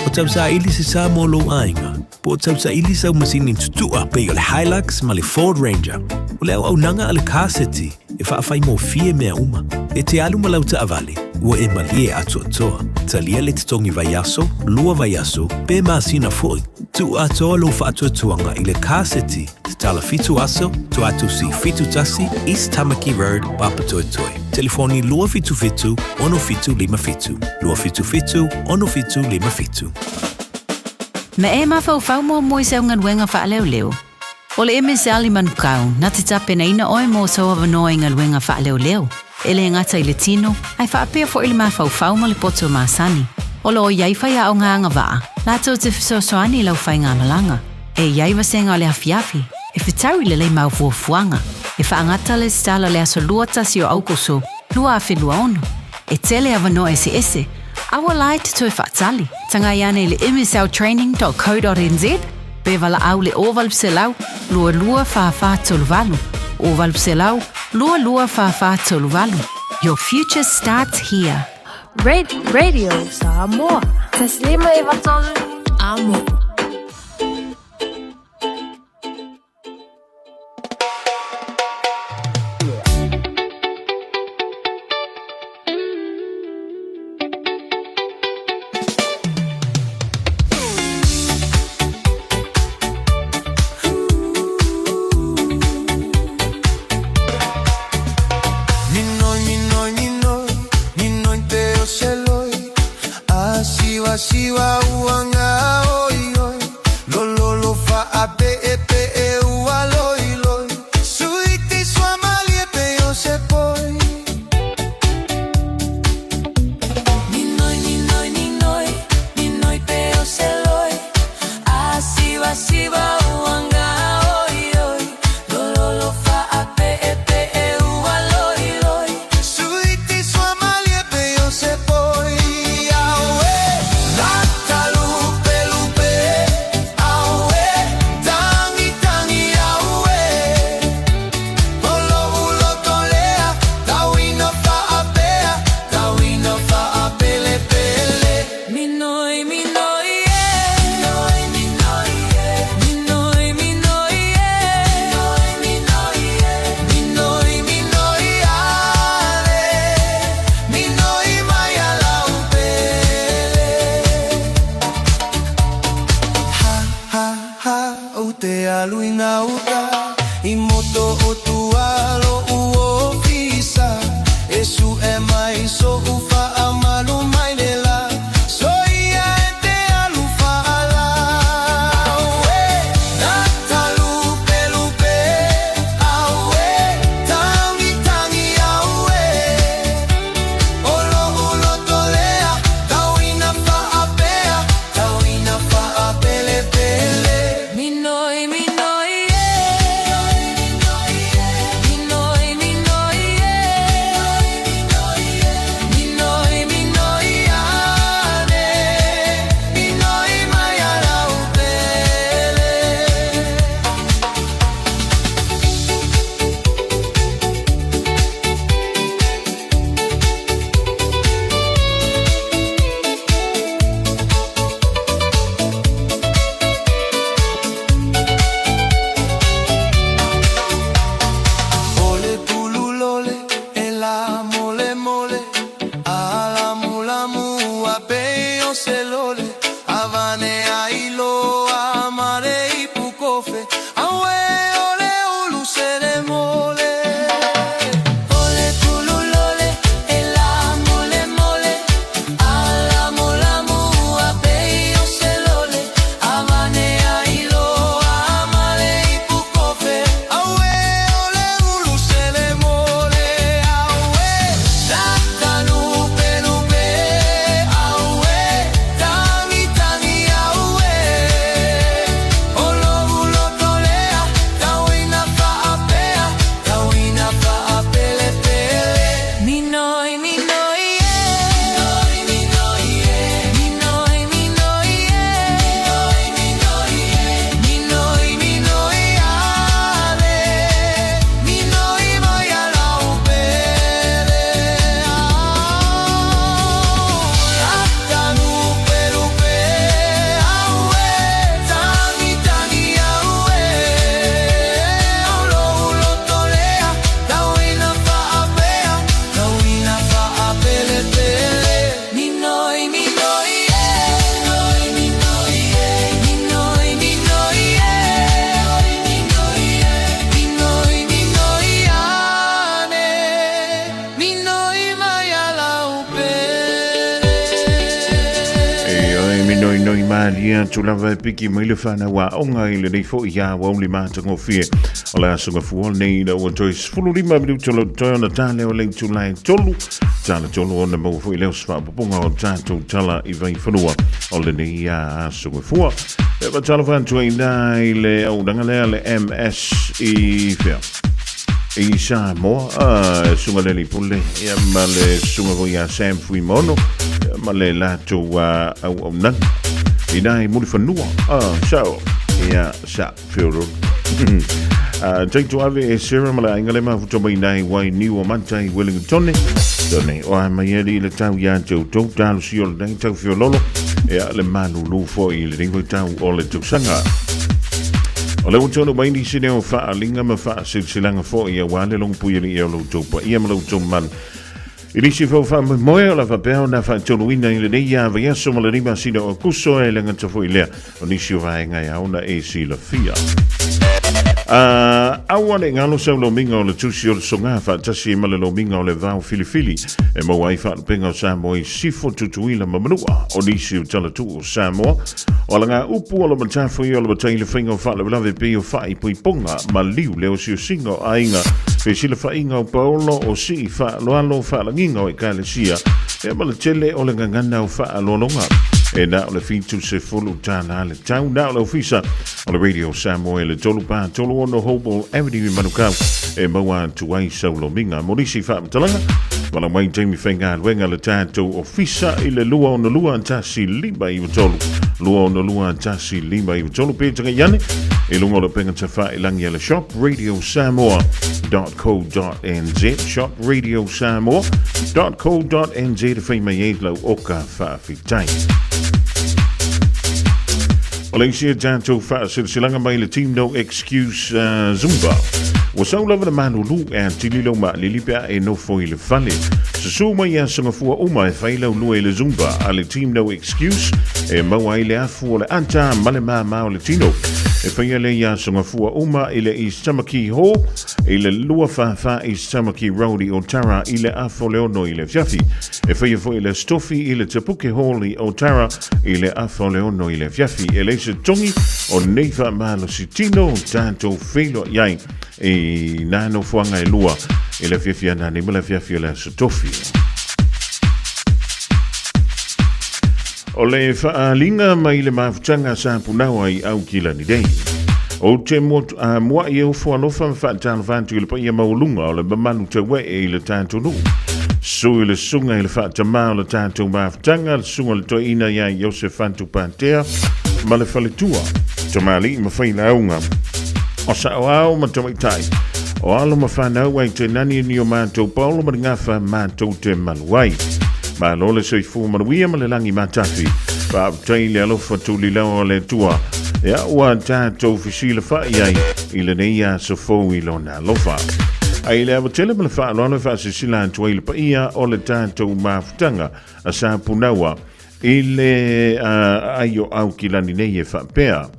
Speaker 8: O tausaili se sa mo lou aiga, po o tausaili sau masini tutua pei o le Hilux ma le Ford Ranger. O le auaunaga a le Car City e faafaigofie mea uma. E te alu ma lau taavale, ua e malie atoatoa. Talia le totogi vaiaso, lua vaiaso, pe masina foi. Tuu atoa lou faatuatuaga i le Car City, tatala fitu aso, Tuatusi 71, East Tamaki Road, Papatoetoe. Telefoni 277 6757, 277 6757.
Speaker 9: Ma e mafaufau muamua i sau galuega faaleoleo. O le MSL i Manukau, na te tapenaina oe mo sou avanoa i galuega faaleoleo, e le gata i le tino, ae faapea foi le mafaufau ma le poto masani. O lo o i ai faiaoga agavaa, latou te fesoasoani i lau faigamalaga. E i ai vasega o le afiafi, e fetaui lelei mau fuafuaga, e faagata le lesitala o le aso 21 o Aukuso 2026. E tele avanoa eseese, a ua la e te toe faatali. Tagai ane i le msltraining.co.nz pe valaau le 0800 22 44 38, 0800 22 44 38. Your future starts here.
Speaker 4: Radio Samoa. Taslima Ivatolu. Amo.
Speaker 2: Malie atu lava e piki mai le whanau aoga i lenei foi aoauli matagofie o le aso gafua lenei ina ua toe 15 minuta o lo o toe ona tale o le itula e tolu tala tolu ona maua foi lea o se faaopoopoga o tatou tala i Vaifanua o lenei aso gafua. E faatalofa atu ai ina i le auaunaga lea le MS i fea i Samoa, susuga le Alii Pule ia ma le susuga foi ia Sam Fuimono ia ma le latou auaunaga ina i Mulifanua. So, ia sa Fiorolo. Taito ave e Sarah ma le aiga le mafuta mai nai wai niu o mata i Wellington. Tone o a mai ali le tau ia te outou talosia o lenei tau fiololo ia le malulu foi i lenei vaitau o le tausaga. O le ua taunuu mai nisi nei o faaaliga ma faasilasilaga foi aua le logopui alii o lo outou paia ma lo outou mamalu. I nisi foi o faamoemoe o le a faapea ona faataunuuina i lenei vaiaso ma lenei masina o Aokuso e le gata foi i lea o nisi o vaega e ao ona e silafia. Aua ne i galo sau lomiga o le tusi o le soga faatasi ma le lomiga o le vao filifili e maua ai faalupega o Samoa i Sifo, Tutuila ma Manua. O nisi o talatuu o Samoa, o alagaupu o le matafaioi o le matai le faiga o faalavelave pei o faaipoipoga, maliu, le osiosiga o aiga, fesilafaiga o paolo, o sii faaaloalo, faalagiga o ekalesia, ia ma le tele o le gagana o faaaloaloga. E na o le $70 le tau, na o le ofisa o le Radio Samoa i le 3436 Hoball Avenue i Manukau e maua atu ai sau lomiga. Mo nisi faamatalaga, valaau mai i taimi faigaluega le tatou ofisa i le 262 1593, 262 1593 pe tagai ane i luga o le upega tafailagi a le Shop Radio Samoa.co.nz Shop Radio Samoa.co.nz e fai mai ai lau oka faafetai. O le isi e tatou faasilasilaga mai le Team No Excuse Zumba. Ua sau lava le malulu e atili lau maalili pe a e nofo i le fale. Susu mai ia sogafua uma e fai lau lua i le Zumba a le Team No Excuse e maua ai le afu o le ata ma le māmā o le tino. E faia lea ia sogafua uma i le East Tamaki Hall i le 244 East Tamaki Road i Otara i le afa o le 6 i le afiafi. E faia foi i le Aso Tofi i le Te Puke Hall i Otara i le afa o le 6 i le afiafi. E leai se togi o nei faamalosi tino tatou feiloai ai i nā nofoaga e lua i le afiafi a nanei ma le afiafi o le Aso Tofi. O le faaaliga mai le mafutaga sa punaoa i Aukilani nei. Ou te muai e ofo alofa ma faatalofa atu i le paia maualuga o le mamalu tauee i le tatou nuu. Susu i le susuga i le faatamā o le tatou mafutaga, le susuga i le toeaina ia Iosef Fatu Patea ma le faletua, tamalii ma failauga, o saoao ma tamaitai, o alo ma fanau ai te nani ni o matou paolo ma le gafa matou te malu ai. Malo le soifua manuia ma le lagi matafi. Faafetai le alofa tulilawa o le Atua. Ia ua tatou fesilafai ai i lenei aso fou i lona alofa. Ai le ava tele ma le faaaloalo e faasilasila atu ai le paia o le tatou mafutaga a Sa Punaua i le aai o Aukilani nei e faapea.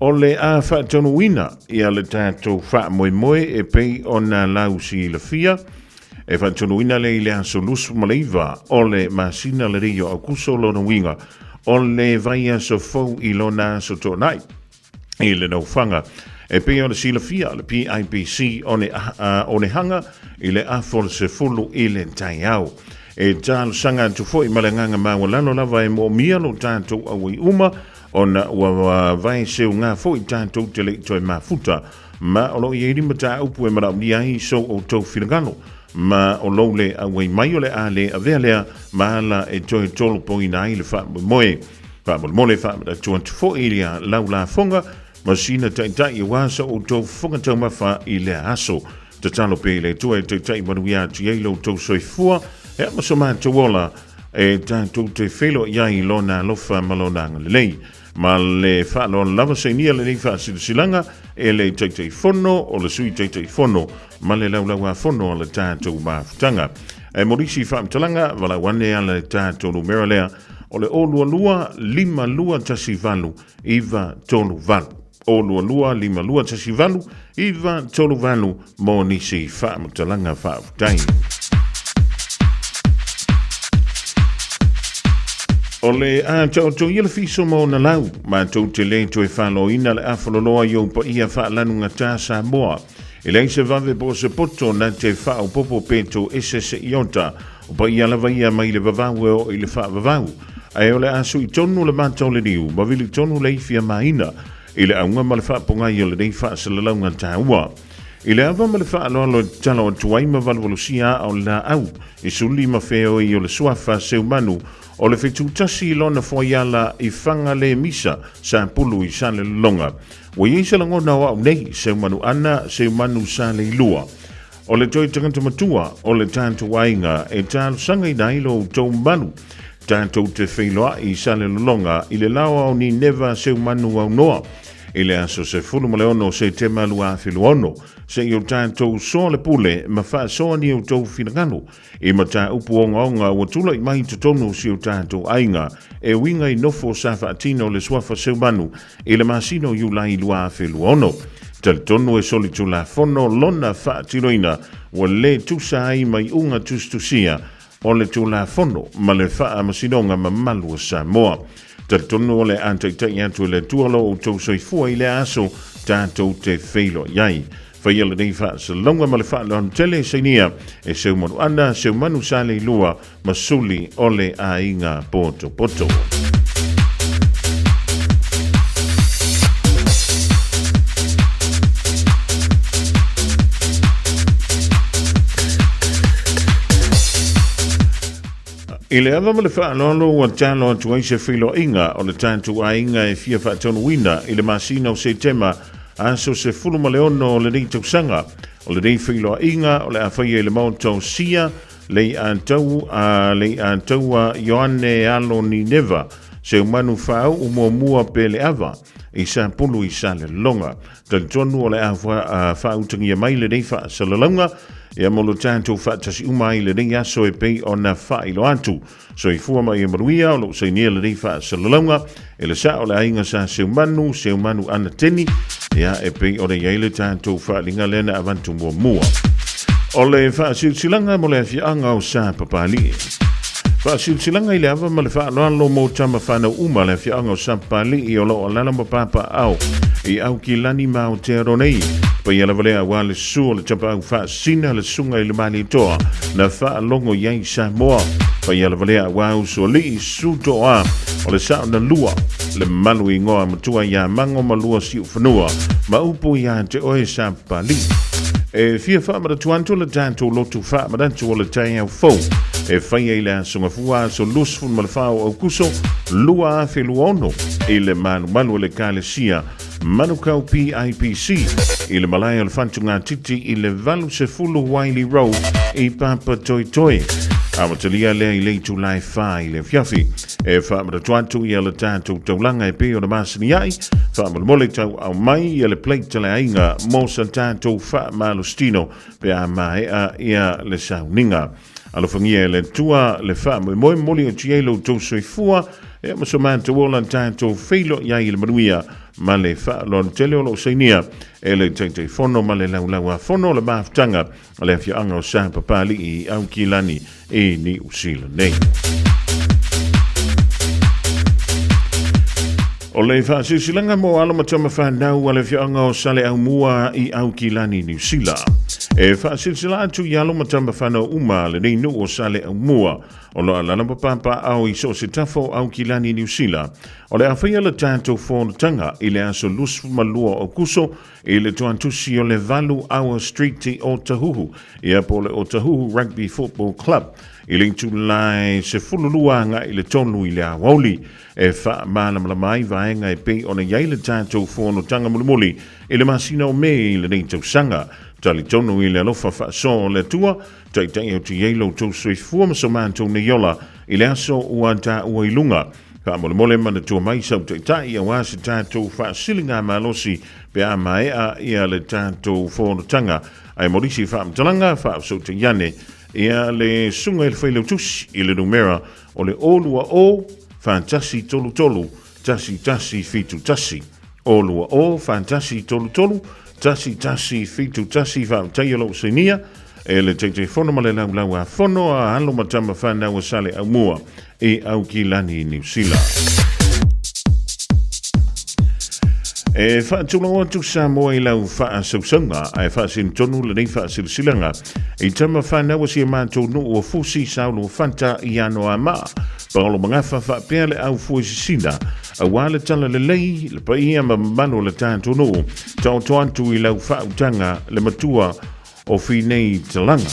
Speaker 2: O le a faatonuina ia le tatou faamoemoe e pei ona lausilafia, e faatonuina lea i le aso 29 o le masina lenei o Aukuso lona uiga o le vaiaso fou i lona aso Toonai i le naufaga. E pei ona silafia le PIBC o le hanga i le afa o le 10 i le taeao. E talosaga atu foi ma le agaga maualalo lava e moomia lo tatou auai uma Ona ua vae seuga foi tatou te le i toe mafuta, ma o lo o i ai ni mataupu e manaomia ai sou outou finagalo, ma o lou le auai mai o le a le avea lea ma ala e toe tolopoina ai le faamoemoe. Faamolemole faamanatu atu foi ia lau lafoga ma sina taitai aua sa outou fofoga taumafa i lea aso. Tatalo pea i le Atua e taitai manuia atu i ai lo outou soifua, ea ma so matou ola, e tatou te feiloai ai i Lona alofa ma Lona agalelei. Ma le faaaloalo lava sainia lenei faasilasilaga e le Taitaifono o le Sui Taitaifono ma le Laulauafono a le tatou mafutaga. E mo nisi faamatalaga, valaau ane a le tatou numera lea o le 022 5218 938. 022 5218 938 mo nisi faamatalaga faafetai. O le a taoto ia le fiso ma ona lau, matou te le toe faloina le afaloloa i ou paia faalanugata Samoa. E leai se vave po o se poto na te faaopopo pe toese se iota, o paia lava ia mai le vavau e oo i le faavavau. Ae o le a sui tonu le mata o le niu ma vili tonu le ifi a maina i le auga ma le faapogai o lenei faasalalauga taua. I le ava ma le faaaloalo e tatalo atu ai ma valuvalusia aa o le laau i suli ma feoi o le suafa Seumanu o le 71 i lona fuaiala i Fagalemisa, Sapulu i Salelologa. Ua i ai se lagona o au nei, Seumanu Ana, Seumanu Saleilua. O le toe tagata matua o le tatou aiga e talosagaina ai lo outou malu. Tatou te feiloai i Salelologa i le laoa o Nineva Seumanu Aunoa i le aso 16 o Setema 2026, seia o tatou soa le pule ma faasoa ni outou finagalo i mataupu ogaoga ua tulai mai i totonu o si o tatou aiga e uiga i nofo sa faatino le Suafa Seumanu i le masina o Iulai 2026. Talitonu e solitulafono lona faatinoina ua le tusa ai ma iuga tusitusia o le Tulafono ma le Faamasinoga Mamalu o Samoa. Talitonu o le a taitai atu e le Atua lo outou soifua i lea aso tatou te feiloai ai. Faia lenei faasalalauga ma le faaaloalo tele sainia e Seumanu Ana, Seumanu Saleilua ma Suli o le Aiga Potopoto. I le ava ma le faaaloalo ua talo atu ai se feiloaiga o le tatou aiga e fia faataunuuina i le masina o Setema aso 16 o lenei tausaga. O lenei feiloaiga o le a faia i le Maota o Sia, Leiataua Ioane Alo Nineva, Seumanu Faauu Muamua Peleava i Sapulu i Salelologa. Talitonu o le a faautagia mai lenei faasalalauga ia mo lo tatou faatasi uma ai lenei aso e pei ona faailoa atu. Soifua ma ia manuia o loo sainia lenei faasalalauga e le sao o le aiga sa Seumanu, Seumanu Anateni, ia e pei ona i ai le tatou faaaliga lea na avatu muamua. O le faasilasilaga mo le afiaga o Sapapalii. Faasilasilaga i le ava ma le faaaloalo mo tama fanau uma le afiaga o Sapapalii o lo o alala ma papaao i Aukilani ma Aotearoa nei. Paia lava lea aua le susu o le tapaau faasina le susuga i le Malietoa na faalogo i ai Samoa. Paia lava lea aua usoalii susu toa o le sao na lua le malu ingoa matua ia Mango ma lua Siufanua ma upu ia te oe Sapapalii. E fia faamanatu atu le tatou lotu faamanatu o le taeao fou e faia i le Aso Gafua aso 24 o Aukuso 2026 i le malumalu o le Ekalesia Manukau PIPC i le malae o le Fatugatiti i le 80 Wiley Road i Papatoetoe. Amatalia lea i le itula e 4 i le afiafi. E faamanatu atu ia le tatou taulaga e pei ona masani ai, faamolemole tauau mai ia le plate a le aiga mo sa tatou faamalositino pe a maea ia le sauniga. Alofagia e le Atua le faamoemoe momoli atu i ai lo outou soifua, ia ma so matou ola tatou feiloai ai i le manuia ma le faaaloalo tele o lo o sainia e le Taitaifono ma le Laulauafono o le Mafutaga o le Afioaga o Sapapalii i Aukilani i Niu Sila nei. O le faasilasilaga mo alo ma tama fanau a le afioaga o Saleaaumua i Aukilani, Niu Sila. E faasilasila atu i alo ma tama fanau uma a lenei nuu o Saleaaumua o lo o alaala ma papaaao i so o se tafa o Aukilani, Niu Sila. O le a faia le tatou fonotaga i le aso 22 o Aokuso i le toatusi o le 8 Hour Street i Otahuhu, ia po o le Otahuhu Rugby Football Club, i le itula e 12 agai i le 3 i le aoauli. E faamalamalama ai vaega e pei ona i ai le tatou fonotaga mulimuli i le masina o Me i lenei tausaga. Talitonu i le alofa faasoa o le Atua, taitai atu i ai lo outou soifua ma so matou nei ola i le aso ua taua i luga. Faamolemole manatua mai sau taitai aua se tatou faasiligamalosi pe a maea ia le tatou fonotaga. Ae mo nisi faamatalaga, faafesootai ane ia le Susuga i le Failautusi i le numera O le 020 4133 1171. 020 4133 1171 Faafetai o lou sainia. e le Taitaifono ma le Laulau-a-Fono a alo ma tama fanau a Saleaaumua i Aukilani, Niu Sila. E faatulou atu Samoa i lau faasausauga ae faasino tonu lenei faasilasilaga i tama fanau a si a matou nuu o Fusi Saulo Fanta i Anoamaa, Paolo Magafa faapea le au fuaisisina aua le tala lelei, le paia ma mamalu o le tatou nuu. Taoto atu i lau faautaga le matua o Finei Talaga.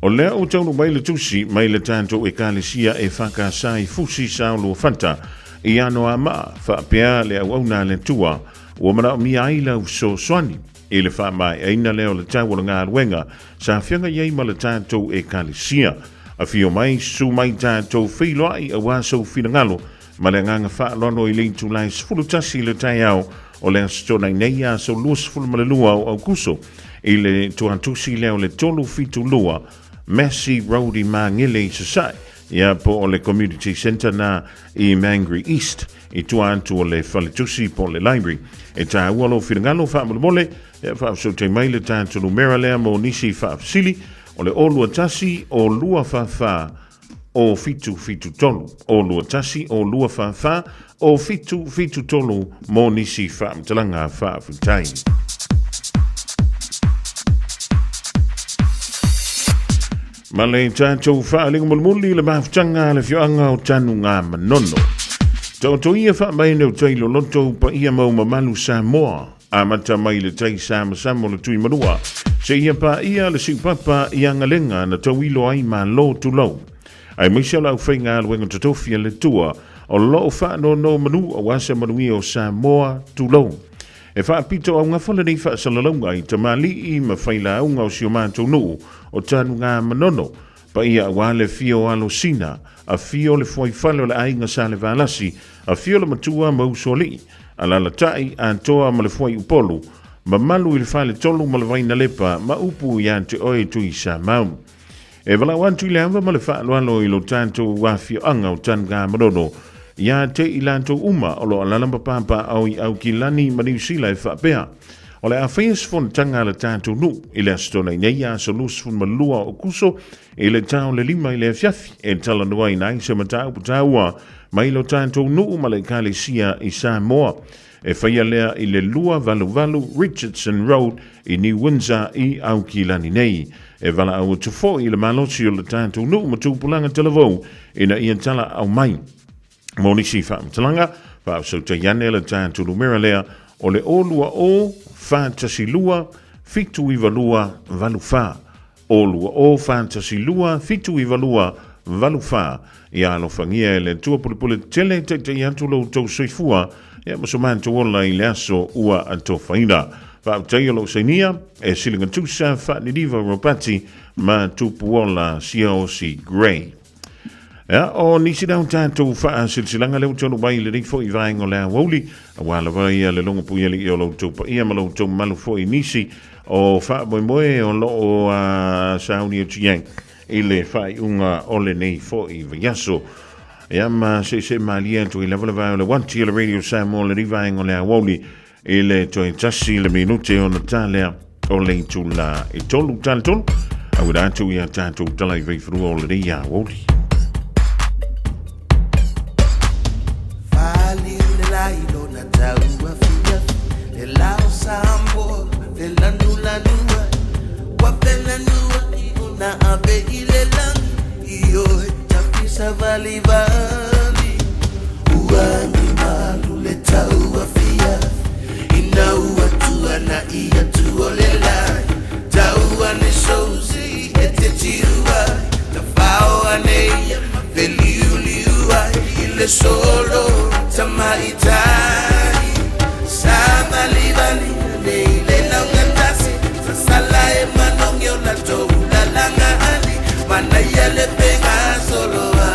Speaker 2: O lea ua taunuu mai le tusi mai le tatou Ekalesia EFKS i Fusi Saulo Fanta i Anoamaa faapea le auauna a le Atua ua manaomia ai lau fesoasoani i le faamaeaina lea o le tau o le galuega sa feagai ai ma le tatou Ekalesia. Afio mai, susu mai tatou feiloai aua sou finagalo ma le agaga faaaloalo i le itula e 11 i le taeao o le Aso Toonai nei, aso 22 o Aukuso, i le tuatusi lea o le 372 Massey Road i Māngere i Sasae, ia po o le Community Centre na i Mangere East, i tua atu o le faletusi po o le library. E tāua lou finagalo faamolemole, ia faafesootai mai le tatou numera lea mo nisi faafesili, o le 021 o 244 o 773, o 21 o 244 o 773 mō nisi faamatalaga faafetai. Ma le tatou faaliga mulimuli le mafutaga a le afioaga o Tanugamanono. Taoto ia faamaene o tai loloto paia mau mamalu Samoa. Amata mai le tai samasama o le Tuimanua, seia paia le siupapa i Agalega na tauilo ai Malo tulou. Aemaise o le aufaigaluega totofi a le Atua o lo o faanonomanu aua se manuia o Samoa tulou. E faapito augafa lenei faasalalauga i tamalii ma failauga o si o matou nuu o Tanugamanono, Paia aua le afio o Alosina, afio le fuaifale o le aiga Salevalasi, afio le matua ma Usoalii, alalatai Atoa ma le fuaiupolu, mamalu i le faletolu ma le Vainalepa ma upu ia te oe Tuisamau. E valaau atu i le ava ma le faaaloalo i lo tatou afioaga o Tanugamanono, ia te i latou uma o lo o alala ma papaaao i Aukilani ma Niu Sila e faapea, O le a faia se fonotaga a le tatou nuu i le Aso Toonai nei, aso 22 o Kuso, i le ta o le 5 i le afiafi, e talanoaina ai se mataupu taua mai lo tatou nuu ma le Ekalesia i Samoa. E faia lea i le 288 Richardson Road i New Windsor i Aukilani nei. E valaau atu foi i le malosi o le tatou nuu ma tupulaga talavou ina ia talaau mai. Mo nisi faamatalaga, faafesootai ane le tatou numera lea o le 020 412 792 84. 020 412 792 84. Ia alofagia e le Atua pulepule tetele e taitai atu lo outou soifua ia ma so matou ola i le aso ua atofaina. Faafetai o lou sainia e Siligatusa Faaniliva Ropati ma Tupuola Siaosi Gray. Ia, o nisi lea o tatou faasilasilaga lea ua taunuu mai i lenei foi vaega o le aoauli, aua lava ia le logo puialii o lo outou paia ma lo outou mamalu foi i nisi o faamoemoe o lo o sauni atu i ai i le faaiuga o lenei foi vaiaso. Ia, ma seese malie atu ai lava le vae o le uati o le Radio Samoa lenei vaega o le aoauli I le toe tasi le minute ona ta lea o le itula e tolu tala tolu, auina atu ia tatou tala i vaifanua o lenei aoauli.
Speaker 10: Faliu le lai lona tau afiafi, le lao Samoa felanulanu ai, ua felanua i ona ave i le lagi, i oe tafisa valivali. Ua agi malu le tau afiafi, ina ua tuanai atu o le lagi, tau ane souzi e te tiu ai, tafao ane ia ma feliuliu ai i le solo tamaitai. Savalivali ane i le laugatasi, sasala e manogi o latou lalaga ali, manaia le fegasoloai.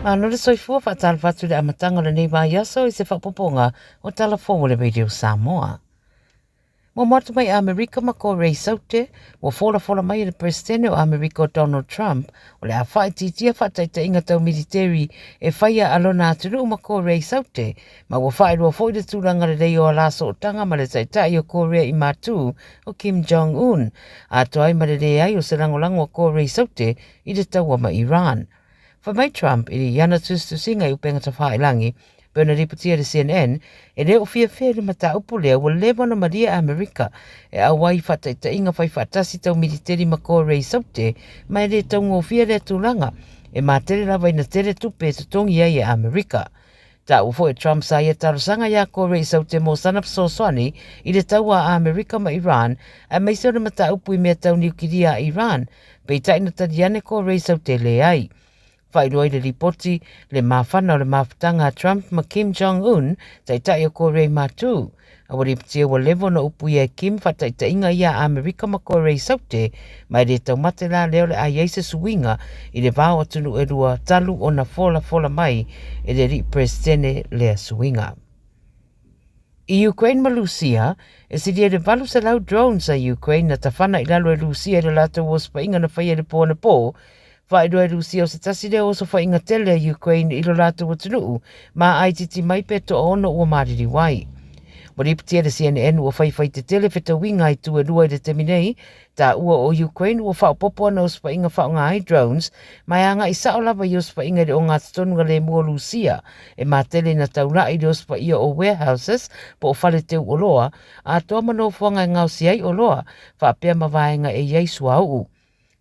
Speaker 11: Malo le soifua faatalofa atu i le amataga o lenei vaiaso i se faaopoopoga o Tala Fou o le Radio Samoa. Muamua atu mai Amerika ma Korei Saute, ua folafola mai e le Peresetene o Amerika o Donald Trump o le a faaitiitia faataitaiga tau militeri e faia a lona atunuu ma Korei Saute, ma ua faailoa foi le tulaga lelei o ala sootaga ma le taitai o Korea i Matū o Kim Jong Un, atoa ai ma le leai o se lagolago a Korei Saute i le taua ma Iran. Fai mai Trump i ana tusitusiga i upega tafailangi, pei ona lipotia e le CNN, e le o fiafia i le mataupu lea ua leva ona malie a Amerika e auai i faataitaiga fai faatasi tau militeri ma Korei Saute, ma e le taugofie lea tulaga, e matele lava ina tele tupe e totogi ai e Amerika. Taua foi e Trump sa ia talosaga iā Korei Saute mo sana fesoasoani i le taua a Amerika ma Iran, aemaise o le mataupu i mea tau niukilia a Iran, peitai na tali ane Korei Saute leai. Faailoa i le lipoti le mafana o le mafutaga a Trump ma Kim Jong Un, taitai o Korei Matū. A ua lipotia ua leva ona upuia e Kim faataitaiga ia a Amerika ma Korei Saute, ma e le taumate la lea o le a i ai se suiga i le va o atunuu e lua talu ona folafola mai e le alii Peresetene lea suiga. I Ukraine ma Lusia, e silia i le 800 drones a Ukraine na tafana i lalo e Lusia i le latou osofaiga na faia i le po anapo. Faailoa e Lusia o se tasi lea o osofaiga tele a Ukraine i lo latou atunuu ma aaitiiti mai pe toaono ua maliliu ai. Ua lipotia e le CNN ua faifai tetele fetauiga a itu e lua i le taimi nei, taua o Ukraine ua faaopoopo ana osofaiga faaaoga ai drones ma e agai sao lava i osofaiga i le ogatotonu lemu o Lusia e matele ina taulai i le osofaia o warehouses po o fale teu oloa atoa ma nofoaga e gaosi ai oloa faapea ma vaega e i ai suauu.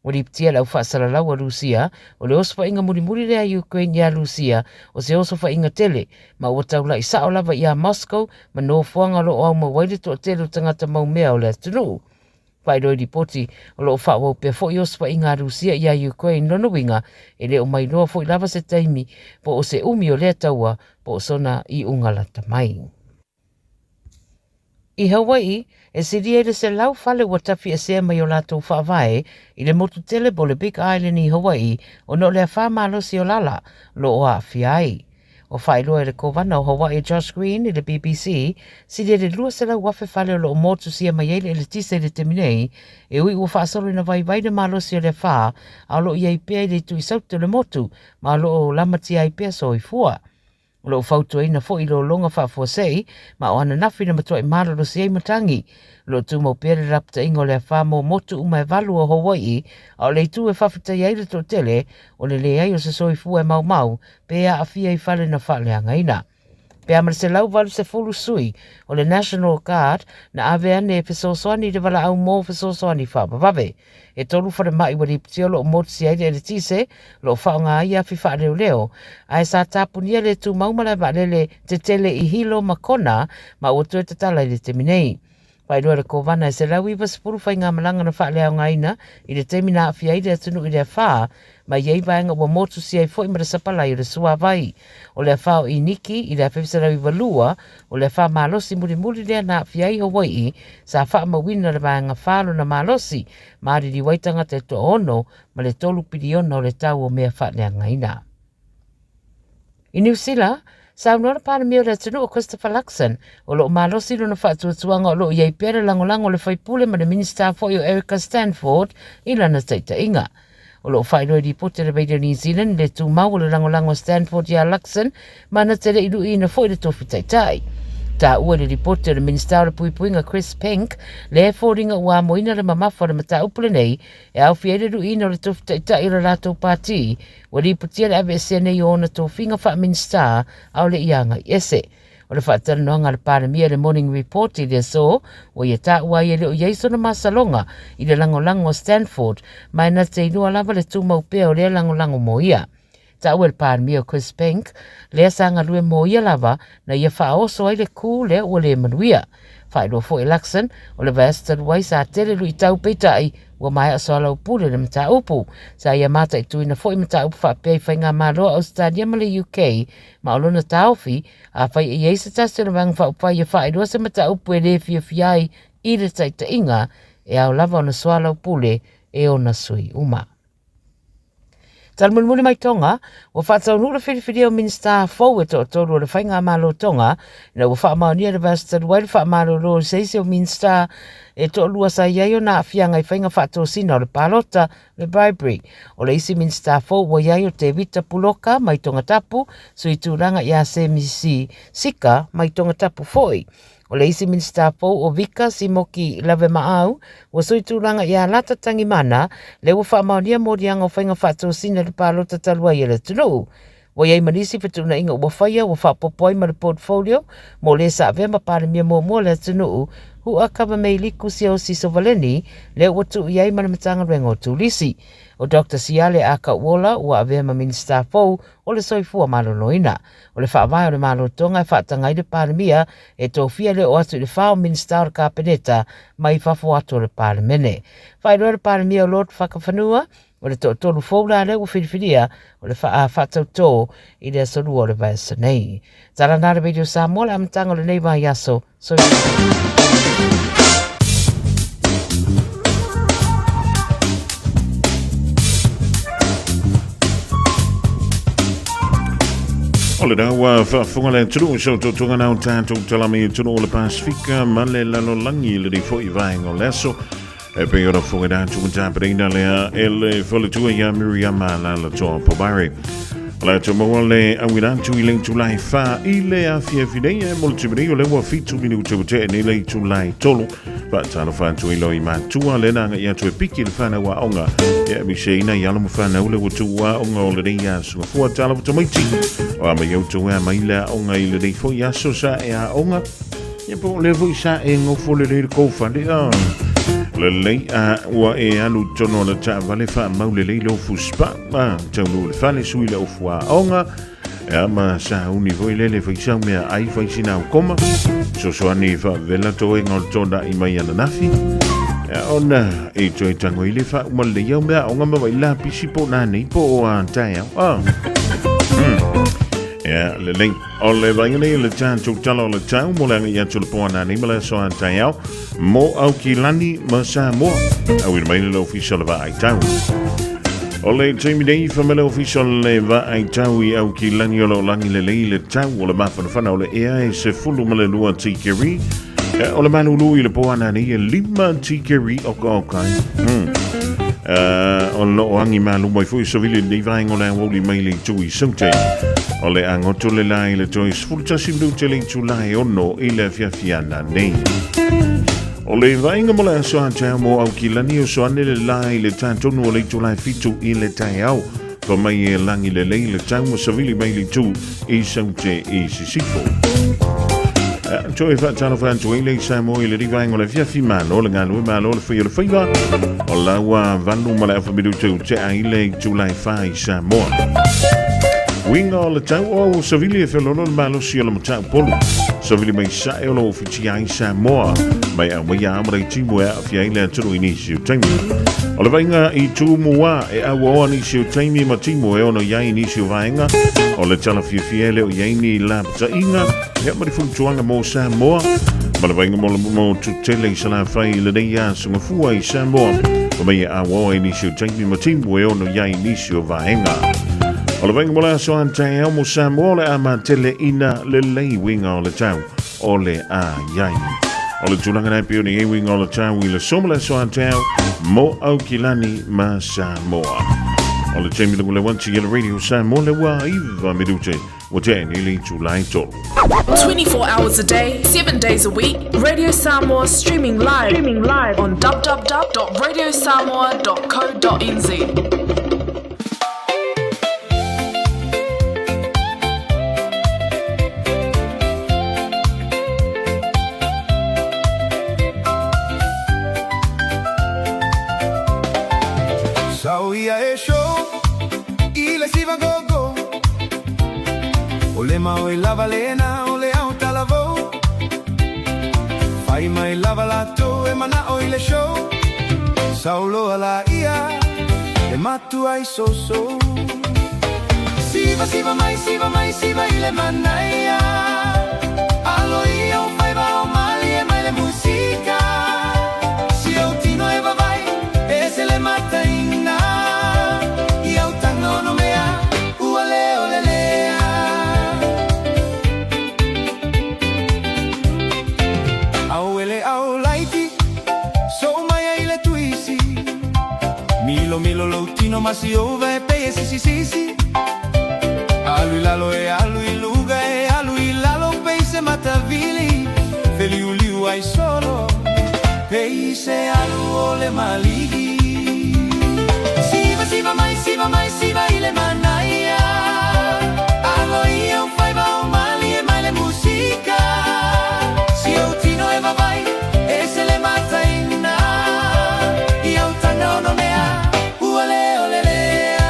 Speaker 11: Ua lipotia e le au faasalalau a Lusia o le osofaiga mulimuli lea a Ukraine iā Lusia o se osofaiga tele ma ua taulai sao lava iā Moscow ma nofoaga o lo o aumau ai le toatele o tagata mau mea o le atunuu. Faailoa i lipoti, o lo o faaauau pea foi osofaiga a Rusia iā Ukraine, lona uiga, e le o mailoa foi lava se taimi po o se umi o lea taua po o sona iuga lata mai. I Hawai'i, e silia i le 100 fale ua tafiesea mai o latou faavae i le motu tele po o le Big Island i Hawai'i ona o le afa malosi o lala o lo o aafia ai. Ua faailoa e le Kovana o Hawaii Josh Green i le BBC, silia i le 200,000 fale o lo o motusia mai ai le eletise i le taimi nei, e ui ua faasolo ina vaivai le malosi o le afa, a o lo o i ai pea i le itu i saute o le motu, ma o lo o lamatia ai pea soifua. O lo o fautuaina foi lologa faafuasei, ma o ananafi na matuai malolosi ai matagi. O lo o tumau pea le lapataiga o le afa mo motu uma e valu o Hawaii, a o le itu e faafetai ai le toatele, o le leai o se soifua e maumau pe aafia i fale na faaleagaina. Pe a ma le 180 sui o le National Guard na ave ane e fesoasoani i le valaau mō fesoasoani faavavave. E tolu falemai ua lipotia o lo o motusia ai le eletise, o lo o faaaoga ai afi faaleoleo, ae sa tapunia le tumau malae vaalele tetele i Hilo ma Kona ma ua toe tatala i le taimi nei. Faailoa e le Kovana e 190 faigamalaga na faaleaogaina i le taimi na aafia ai le atunuu i le afa, ma i ai vaega ua motusia ai foi ma le sapalai o le suavai. O le afa o Iniki i le 1992, o le afa malosi mulimuli lea na aafia ai Hawai'i, sa faamauina le vaega fa lona malosi, ma aliliu ai tagata e toaono ma le tolu piliona o le tau o mea faaleagaina. I Niu Sila, saunoa le Palemia o le atunuu o Christopher Luxon, o lo o malosi lona faatuatuaga o lo o i ai pea le lagolago a le faipule ma le Minisita foi o Erica Stanford i lana taitaiga. O lo o faailoa i lipoti a le Radio New Zealand le tumau o le lagolago a Stanford iā Luxon ma na te le i luiina foi le tofi taitai. Taua i le lipoti o le Minisita o le Puipuiga Chris Penk lea e foliga ua amoina le mamafa o le mataupu lenei e aofia ai le luiina o le tofi taitai o le latou pati Ua lipotia le aveesea nei o ona tofiga faa-Minisita a o le i agai ese. O le faatalanoaga a le Palemia i le Morning Report i le aso, ua ia taua ai e le o i ai sona masaloga i le lagolago a Stanford, ma e na te iloa lava le tumau pea o lea lagolago mo ia. Taua e le Palemia o Chris Penk, lea sa galue mo ia lava, na ia faaoso ai le kū lea ua le manuia. Faailoa foi e Luxon, o le vaiaso talu ai sa tele luitau peitai ua maea soalaupule le mataupu. Sa ia mataituina foi mataupu faapea i faigamalo a Ausetalia ma le UK, ma o lona taofi, afai e i ai se tasi o le Vaega Faaupufai e faailoa se mataupu e le fiafia ai i le taitaiga, e ao lava ona soalaupule e ona sui uma. Tala mulimuli mai Tonga, ua faataunuu le filifilia o Minisita fou e toatolu o le Faigamalo Tonga, ina ua faamaonia i le vaiaso talu ai le faamalolo o se isi o Minisita e toalua sa i ai ona aafiaga i faiga faatosina o le palota, le bribery. O le isi Minisita fou ua i ai o Tevita Puloka mai Tongatapu, sui tulaga ia Semisi Sika mai Tongatapu foi. O le isi Minisita fou o Vika Simoki Lavemaau ua sui tulaga ia Lata Tangimana, lea ua faamaonia moliaga o faiga faatosina i le palota talu ai a le atunuu. Ua i ai ma nisi fetuunaiga ua faia ua faaopoopo ai ma le portfolio mo le sa avea ma Palemia muamua o le atunuu, Hu'akavameiliku Siaosi Sovaleni, lea ua tuu i ai ma le Matagaluega o Turisi. O Doctor Siale Akauola ua avea ma Minisita fou o le Soifua Maloloina. O le faavae o le Malo Tonga e faataga ai le Palemia e tofia le oo atu i le fa o Minisita o le Kapeneta mai fafo atu o le Palemene. Faailoa le Palemia o Lord Fakafanua, o le toatolu fou la lea ua filifilia o le faatautō i le aso lua o le vaiaso nei. Tala na le Radio Samoa le amataga o lenei vaiaso. Soifua.
Speaker 2: O le ua faafofoga le atunuu i sau tuatuaga na o tatou tala mai atunuu o le Pasifika ma le lalolagi i lenei foi vaega o le aso. E pei ona fofoga atu ma tapenaina lea e le faletua ia Miriama Lalatoa Pomare. O le atu maua le auina atu i le itula e wha i le afiafi nei e mo le timi nei o le ua fitu minute ua tea nei le itula e tolu. Faatalofa atu i loi matua le nanga i atu e piki le whanau aonga. Ia mise ina i alo ma whanau le ua tuu aonga o lenei aso. Fua talo tamaiti. O a mai au tau ea mai le aonga i lenei foi aso sa e aonga. Ia po o lea foi sa e gofo lelei le kou fale a. Lelei a ua e alu i totonu o le taavale faamau lelei lou fuspa a taunuu i le fale sui le ofu aoga ia ma sauni foi lele fai sau mea ai fai sina au koma sosoani faavela toega o le tona'i mai ananafi ia ona e toe tago i le faauma lelei au mea aoga ma vai lapisi po o nanei po o a taeao a. Ia lelei. O le vaaiga nei o le tatou tala o le tau mo le agai atu o le po ananei ma le aso a taeao mo Aukilani ma Samoa. Auina mai le ofisa o le vaai tau. O le taimi nei whamele ofisa o le vaai tau i Aukilani o lo langi lelei le tau o le mafanafana o le ea e 12 tikeri. O le malulu i le po ananei e 5 tikeri o ka okai. O loo agi malu mai foi savili lenei vaega o le aoauli mai le itu i Saute. O le agoto le la i le toe 11 minute le itula e ono i le afiafi ananei. O le vaaiga mo le aso a taeao mo Aukilani o soane le la i le tatonu o le itula e 7 i le taeao. Fa mai e lagi lelei le tau ma savili mai le itu i Saute i Sisifo. Toe faatalofa atu ai le Samoa i le rivaenga o le afiafi malo le galue malo le fai o le faiva o la ua valu ma le afa minute u tea i le itula e fa i Samoa. Uiga o le tau o savili e feoloolo le malosi o le mataupolu. Savili mai sae o lo ofitia ai Samoa. Mai au mai a amara i timu e aafia ai le atunuu i nisi o taimi. O le vaaiga i Tumua e auaoa nisi o taimi ma timu e ono i ai nisi o vaega o le tala fiafia e le o i ai ni lapataiga ia ma le fautuaga mo Samoa ma le vaaiga mo le motu tele i Salafai i lenei aso gafua i Samoa ma mai e auaoa i nisi o taimi ma timu e ono i ai nisi o vaega. O le vaaiga mo le aso a taeao mo Samoa o le a matele ina lelei uiga o le tau o le a iai. O le tulaga nei pei ona i ai uiga o le tau i le aso ma le aso a taeao mo Aukilani ma Samoa. O le taimi le wanti i le Radio Samoa le ua iva minute ua tea nei le itula e tolu.
Speaker 12: 24 hours a day, 7 days a week, Radio Samoa streaming live, streaming live on www.radiosamoa.co.nz.
Speaker 10: Sau ia e show i le siva gogo O le mau e lava lena o le au talavou Fai mai lava latou e mana'o i le show Sau loa la ia e matua i soso Siva siva mai siva mai siva i le manaia Alo ia o faiva o malie mai le musika Si au tino e vavai e se le mataina I au tagono
Speaker 13: Milomilo lou tino ma si ova e pei e sisisisi. Alu i lalo e alu i luga e alu i lalo pei se matavili. Feliuliu ai solo pei se alu o le maligi. Siva siva mai siva mai siva i le manaia. Alo ia o faiva o malie mai le musika. Si ou tino e vavai e se le mataina. I au tanga ono mea ua le o le lea.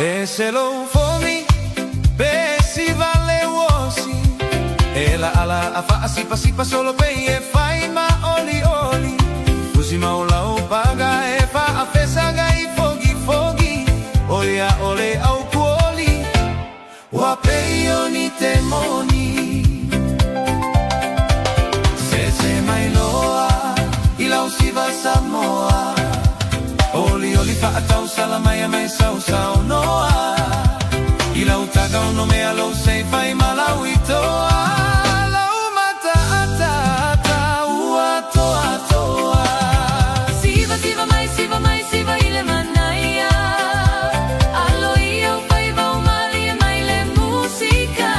Speaker 13: E se lou fomi pe siva le uosi E la ala a faasipasipa solo pei e fai ma oli oli Fusi ma o lau paga e faafesaga i fogi fogi O ia o le au kuoli Ua pei o ni te moni Sese mai loa i lau siva Samoa Olioli faatausala mai a mai sausaunoa I lau taga ono mea lou sei fai ma lau itoa Lau mataataata ua toatoa.
Speaker 4: Siva siva mai siva mai siva i le manaia Alo ia o faiva o malie mai le musika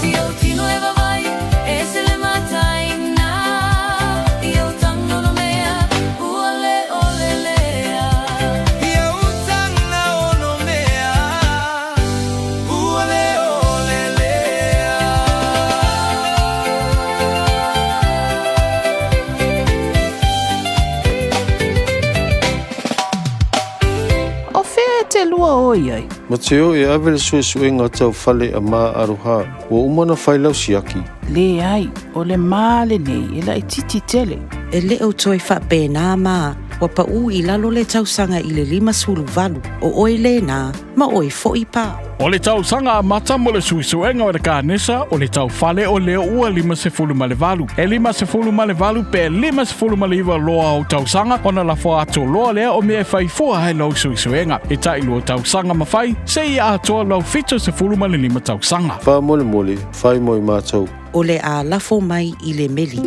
Speaker 4: Si ou tino e vavai e se le mataina I ou tanga ono mea ua le ole lea.
Speaker 13: I ou tanga ono mea ua le ole lea.
Speaker 14: O fea e te lua oi ai?
Speaker 15: Mateo e ave le suesuega tau fale a Ma Aroha, ua uma ona fai lau siaki.
Speaker 14: Leai, o le ma lenei e laitiiti tele.
Speaker 16: E le o toe faapena ma ua paʻu i lalo le tausaga i le 58, o oe lena, ma oe foʻi pa.
Speaker 17: O le tausaga amata mo le suesuega o le kanesa o le taufale o lea ua 58. E 58 pe 59 loa ou tausaga ona lafo atu loa lea o mea e fai fua ai lou suesuega. E tailua tausaga ma fai, seia atoa lou 75 tausaga.
Speaker 15: Faamolemole, fai mo i matou.
Speaker 16: O le a lafo mai i le meli.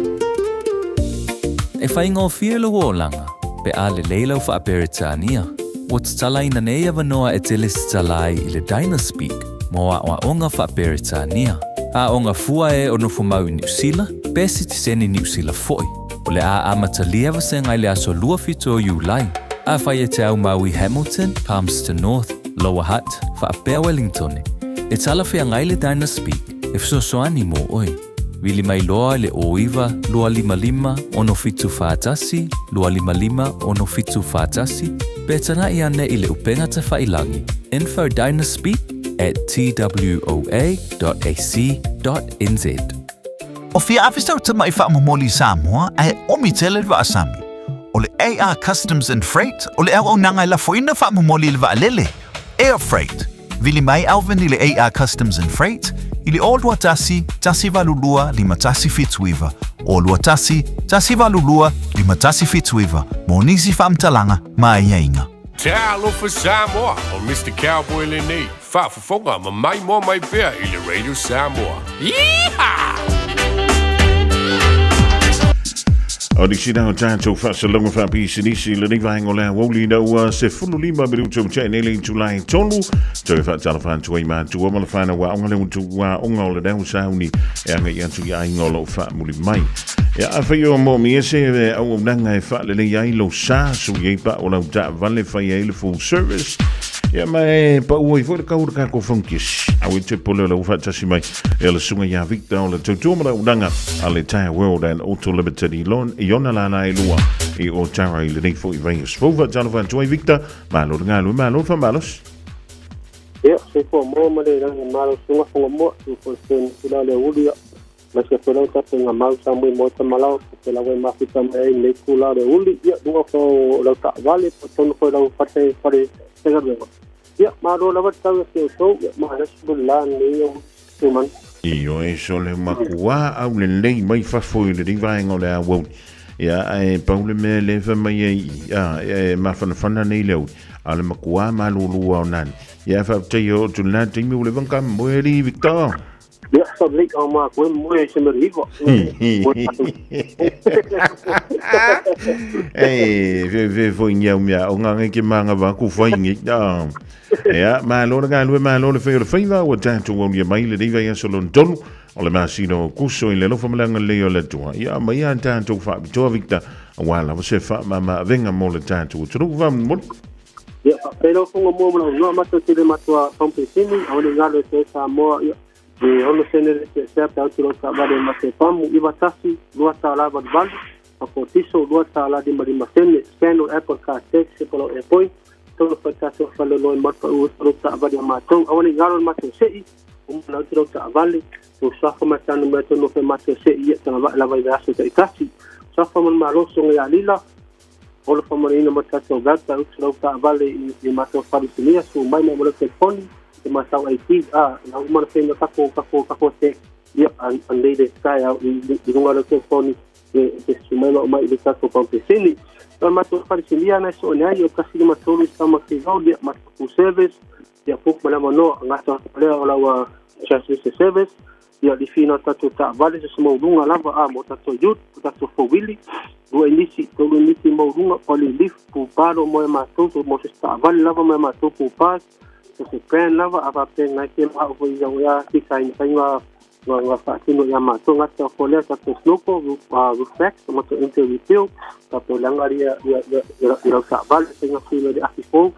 Speaker 18: E faigofie lou olaga pe a lelei lau Faa-Peretania. Ua tatalaina nei avanoa e te lesitala ai i le Dynaspeak mo aoaoga Faa-Peretania. Aoga fua e o nofomau i Niu Sila pe sitiseni Niu Sila foi. O le a amatalia vasega i le aso 27 o Iulai. Afai e te aumau i Hamilton, Palmerston North, Lower Hutt, faapea Wellingtone, e talafeagai le Dynaspeak e fesoasoani mo oe. Vili mai loa i le 09 255 6741 255 6741 pe tanaʻi ane i le upega tafailangi info dynaspeak at twoa.ac.nz.
Speaker 19: O fia ave sau tamaʻi faamomoli i Samoa ae omi tele le vaasami. O le AR Customs and Freight o le auaunaga e lafoina faamomoli i le vaalele, Air Freight. Vili mai Alvin i le AR Customs and Freight i le 021 182 5179, 021 182 5179 mo nisi faamatalaga ma aiaiga.
Speaker 20: Talofa Samoa, o Mister Cowboy lenei, faafofoga ma maimoa mai pea i le Radio Samoa. Yeehaw!
Speaker 2: O nisi na o tātou faasalaga faapisinisi i lenei vaega o le aoauli ina ua 15 minuta ua tea nei le itula e tolu. Toe faatalofa atu ai matua ma le whanau aoga le utu aoga o le reo sauni e agai atu i aiga o loo faamuli mai. Ia afai o moomia se auaunaga e faalelei ai lou sa, sui ai paa o lau taavale fai ai le full service. Ia ma e paʻu ai foi le kau o le tatou faukiasi. Aua e te pole o lea ua faatasi mai e le susuga ia Victor o le tautua ma le auaunaga a le Tyre World and Auto Limited i lon i ona lala e lua i Otara i lenei foi vaiaso fou. Faatalofa atu ai Victor, malo le galue, malo le faamalosi.
Speaker 21: Ia, soifua maua ma le lagi malo suga fonga mua, tu foi se tula le uli ia. Ma se foi lau tape nga mau sa mui mo tamalao, pe la wai mafita mai ai nei tula le uli, ia lunga fo lau taavale, po tonu foi lau fate fale faigaluega. Ia, malo lava le tau ia te outou, ia ma le la nei au man.
Speaker 2: Ioe, sole makuā au lelei mai fafo i lenei vaega o le aoauli. Ia, ae pau le mea lea e fai mai ai i, a, e mafanafana nei le auli, a o le makuā malūlū lava o nani. Ia, faafetai e oo atu i lena taimi ua leva ona ka moe alii Victor.
Speaker 21: Ia, sa lelei a matou e moe i se mea iva.
Speaker 2: Ei, fe fe foi ni au mea, o ngā ngai ke mānga wā ku whai ngi. Ia, malo le galue, malo le whai o le whaiva, ua tātou aulia mai le reiva i aso lona tolu, o le masina o Kuso i le alofa ma le agalelei o le Atua. Ia, mai a tātou whaapitoa, Victor, auā lava se whaamama avenga mō le tātou atunuu whaamomoli.
Speaker 21: Ia, faafetai lau Afioga mo lau noa matou tele matou a Pampesini, aua ne i galo e te Samoa, ia, e ono sene le seasea pe atu lau taavale ma te pamu, 91 $2.88, ma kotiso $2.55 sene, scan o Apple Car Tax e po lau Airpoint, tonu fai tatou faleoloa i malu pau lau taavale a matou, aua ne i galo le matou sei, uma na atu lau taavale, tou suafa ma tanu mai tonu fai matou sei, ia tagavaa lava i vaiaso taitasi. Suafa ma le Malo soga ia Lila, Olo faamanuiaina ma tatou gata utu lau taavale i i matou fale sinia su mai mai mo lau telefoni e matau IT a na uma na whainga kako kako kako te ia an an leire sky au i i runga lau telefoni e te su mai ma mai i le tatou pampesini. Na matou fale sinia na so ne ai o kasi lima tolu i sama ke gau ia matou full service ia puk ma lama noa ngata lea o lau transmission service ia lifiina o tatou taavale se maualuga lava a mo tatou youth mo tatou fowili lua inisi tolu inisi maualuga pali lift pupa lo mo e matou so mo se taavale lava mo e matou pupa so se brand lava a faapea ngai ke ma au ia ia design faiga nga nga faatino ia matou gata fo lea tatou snoko reflex mo to inter refill tatou langa ia ia ia ia lau taavale faiga fui le afi fou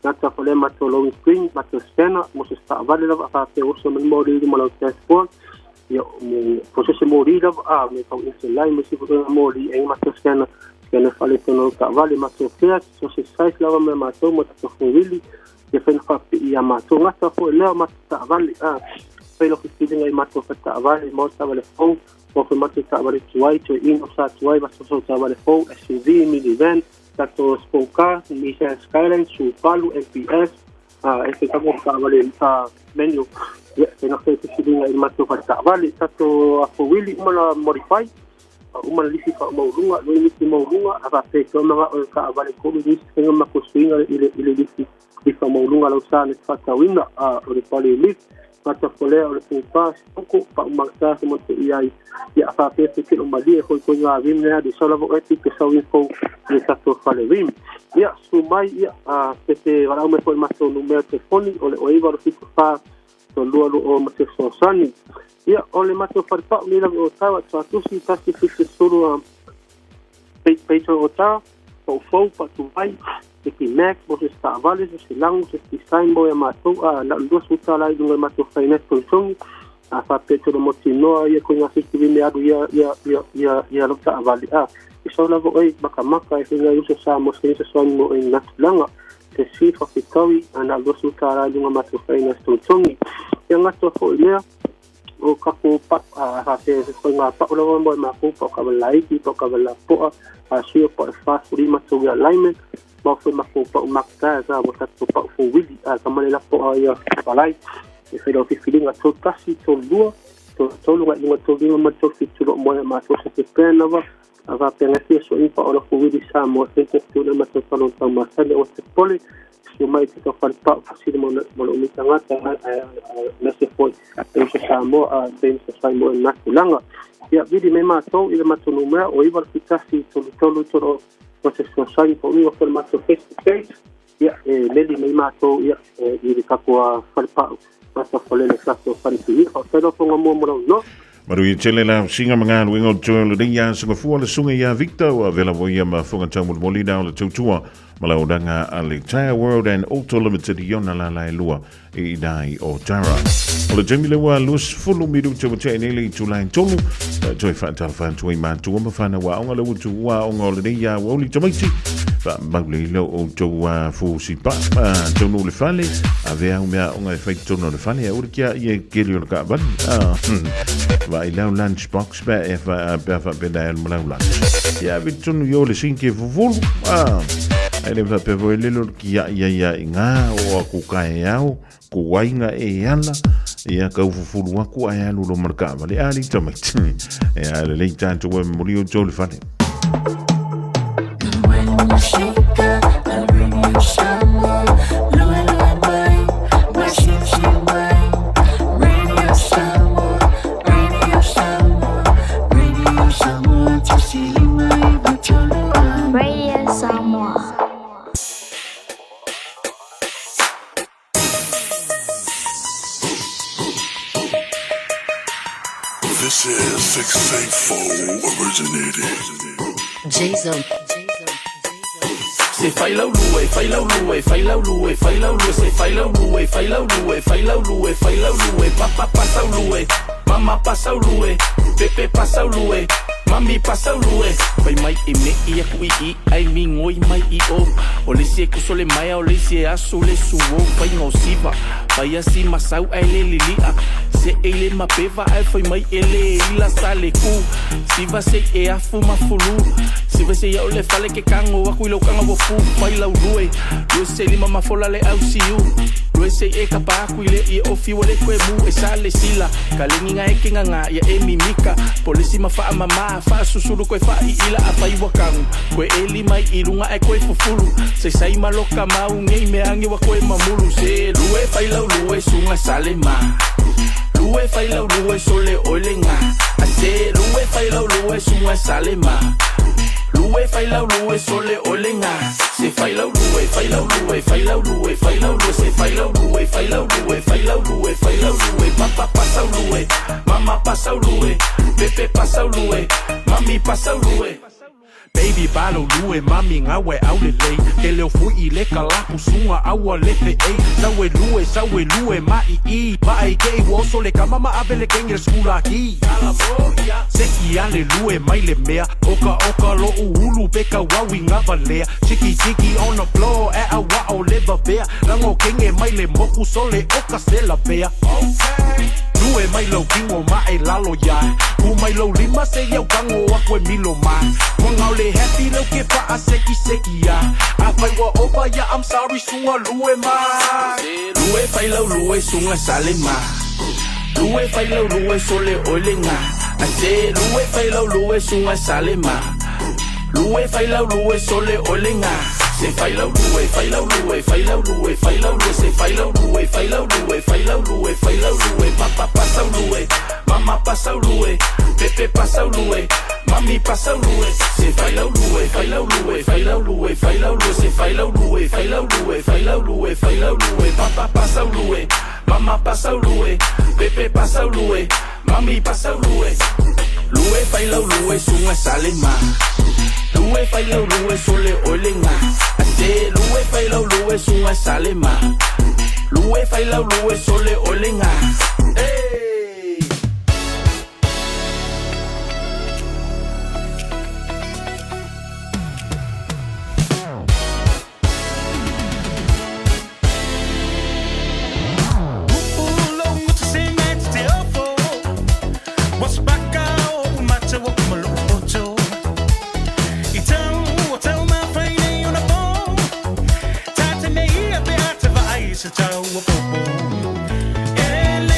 Speaker 21: gata fo lea matou loading screen matou scanner mo se taavale lava a faapea oso ma mo le mo lau dashboard ia mo process mo li lava a me kau inter line mo si mo li e matou scanner scanner fale tono taavale matou fare so se size lava me matou mo tatou fowili ia fai na faapipii ia matou gata foi lea o matou taavale a fai lau filifiliga i matou taavale mo taavale fou mo foi matou taavale tuai toe ino sa tuai matou taavale fou SUV minivan tatou sport car Nissan Skyline Subaru MPS a e fai tatou taavale a menu ia fai na fai filifiliga i matou taavale tatou fowili uma na modify uma na lisi faamaualuga lua inisi maualuga a faapea i maga o taavale tolu nisi faiga ma suiga i le lisi i faamaualuga lau sa le faatauina a o le pale lift gata folea o le pupa soko paumagata se mo te iai ia a faapea se kilo malie hoi koi ngā rim nea di sau lava oe pito sau info i le tatou fale rim. Ia, su mai ia, a te te walau mai foi matou numera telefoni o le 09 o le 74 to lua lua o ma te fesoasoani. Ia, o le matou falepau nei lava i Otawa, Tuatusi, 170 a peito o Otawa, Paufou, Patuvai, Mickey Mac, mo se taavale, se se lago, se design mo ia matou, a na o le $20 i luga i matou finance togitogi, a faapea tolo mautinoa ia koe ngā whitu me alu ia ia ia ia ia lau taavale a i sau lava oe makamaka e whenga i uso sa mo se soani mo e ngā tulaga te si whakitaui a na o le $20 i luga matou finance togitogi. Ia ngatoa foi lea o kako pa a ha te ko ngā pa'u lava mo e mākou pa'u ka laiki pa'u ka lapoa a sio pa'u e fast lima to alignment ma foi makou pa'u makta sa mo tatou pa'u fo wili a ka male lapoa ia palai e fai lau filifiliga tolu tasi tolu lua tolu tolu ngai luga tolu lima ma tolu fitu lo mo e mātou se te plan lava a faapea fia soʻi pa o la fo wili sa mo se te tuna matou talo tau masani o te pole susu mai te tau falepau fasili mo le umi tagata aemaise foi e uso Samoa a pei sa fai mo e na tulaga. Ia vili mai matou i le matou numera o 9 le 71 33 tolo o se fesoasoani po o uiga foi le matou Facebook page. Ia e meli mai matou ia i le tatou falepau matou falele tatou faletuiga. Faafetai lau Afioga mo lau noa.
Speaker 2: Manuia tele la usiga ma galuega o toe o lenei aso gafua le susuga ia Victor ua avela foi ia ma fofoga taumolimoli na o le tautua ma le auaunaga a le Tire World and Auto Limited i ona lala e lua i ina i Otara. O le taimi le ua 20 minute ua tea nei le itula e tolu, toe faatalofa atu ai matua ma whanau aoga le utu ua aoga o lenei aoauli tamaiti. Faamaulei lo outou fusipa tonu le fale ave au mea onga e fai tonu o le fale aua le kia ia keli o le kaavale vaai lau lunch box pe e fa pe fa pe na ma lau lunch ia ave tonu i o le sinke fufulu ai le fa pe voi le lo kia ia ia i ngā o aku kae au ko wainga e ala ia kau fufulu aku ai alu lo ma le kaavale a li tamaiti e a le lei tātou e momoli outou le fale.
Speaker 1: Radio Samoa.
Speaker 3: This is 684 originated.
Speaker 22: Jason.
Speaker 23: Se fai lau lue, fai lau lue, fai lau lue, fai lau lue, se fai lau lue, fai lau lue, fai lau lue, fai lau lue, papa pasau lue, mama pasau lue, pepe pasau lue, mami pasau lue. Fai mai e me i aku i i ai mi ngoi mai i o. O le isi e kuso le maea, o le isi e aso le suo, fai ngau siva. Fai asi masau ai le lilia. Se e le mapeva ai fai mai e le ila sa le ku. Siva se e afu mafulu. Siva se ia o le fale ke kango aku i lau kanga ua fu. Fai lau lue, lue se lima mafola le au siu. Lue se e kapa aku i le i o fiwa le koe mu e sa le sila. Ka lengi nga e ke nganga ia e mimika. Polisi ma faa mama, faa susulu koe faa i ila a fai wakangu. Koe e lima i lunga e koe fufulu. Se sai maloka mau ngei me ange wa koe mamulu. Se lue fai lau lue sunga sale ma. Lue fai lau lue sole oile nga. A se lue fai lau lue sunga sale ma. Lue fai lau lue sole oile nga. Se fai lau lue, fai lau lue, fai lau lue, fai lau lue, se fai lau lue, fai lau lue, fai lau lue, fai lau lue, papa pasau lue, mama pasau lue, pepe pasau lue, mami pasau lue.
Speaker 24: Baby balo lue mami ngawe au le lei Ke leo fui i le ka lapu sunga aua le fe ei Saue lue, saue lue ma i i Ma ai ke i woso le ka mama ave le kenge le skula ki Se ki ale lue mai le mea Oka oka lo ulu pe ka wawi ngava lea Tiki tiki on the floor e a wa o le vavea Lango kenge mai le moku sole oka se la bea Lue mai lau kingo ma e lalo ia Ku mai lau lima se iau kango aku e milo ma Wangau le happy lau ke faa seki seki ia A fai wa opa ia I'm sorry sunga lue ma
Speaker 23: Lue fai lau lue sunga sale ma. Lue fai lau lue sole oile nga. A se lue fai lau lue sunga sale ma. Lue fai lau lue sole oile nga. Se fai lau lue, fai lau lue, fai lau lue, fai lau lue, se fai lau lue, fai lau lue, fai lau lue, fai lau lue, papa pasau lue, mama pasau lue, pepe pasau lue, mami pasau lue. Se fai lau lue, fai lau lue, fai lau lue, fai lau lue, se fai lau lue, fai lau lue, fai lau lue, fai lau lue, papa pasau lue, mama pasau lue, pepe pasau lue, mami pasau lue. Lue fai lau lue sunga sale ma. Lue fai lau lue sole oile nga. A se lue fai lau lue sunga sale ma. Lue fai lau lue sole oile nga. Hey!
Speaker 25: E le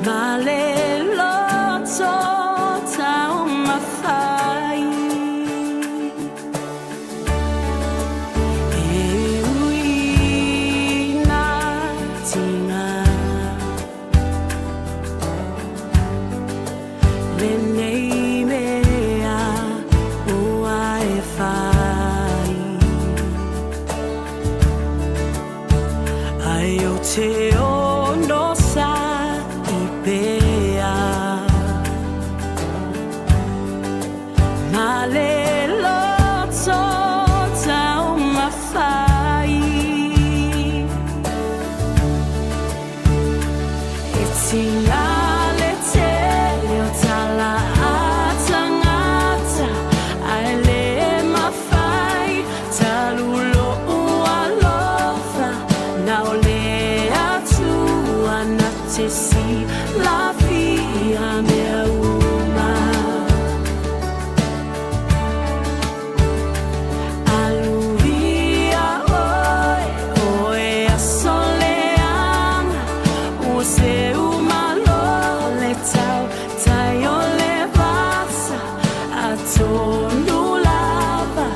Speaker 4: Ma le loto taumafai E ui nā tinga Lenei mea ua e whai Ai o te ono sa i pea Ma le loto taumafai E tinga le tele o tala a tangata Ae le mafai talu lo'u alofa Na o le Atua na te silafia mea uma Aluia oe, oe aso leaga Ua seu malo le tau tai o le vasa Atonu lava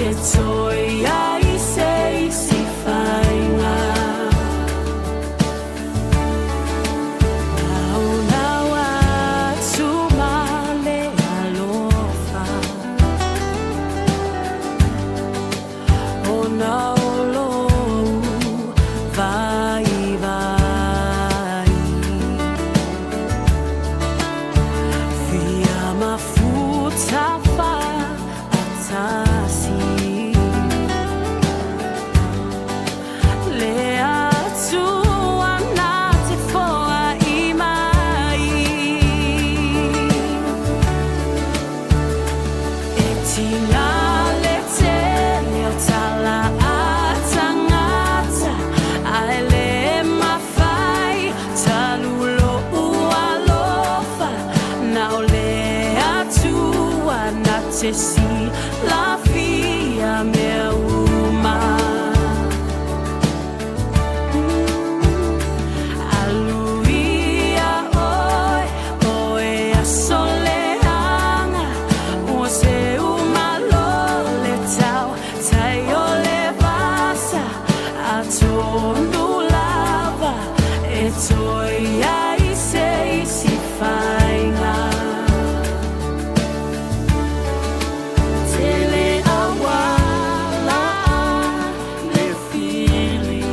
Speaker 4: e toe ai se isi faiga Naonao atu ma le alofa Ona o lou vaivai Fia mafuta fa'atasi Le Atua na te foa'i mai E tinga le tele o tala a tangata Ae le mafai talu lo'u alofa Na o le Atua na te silafia mea uma Aluia oe, oe aso leaga Ua seu malo le tau tai o le vasa Atonu lava e toe ai se isi faiga Tele auala le fili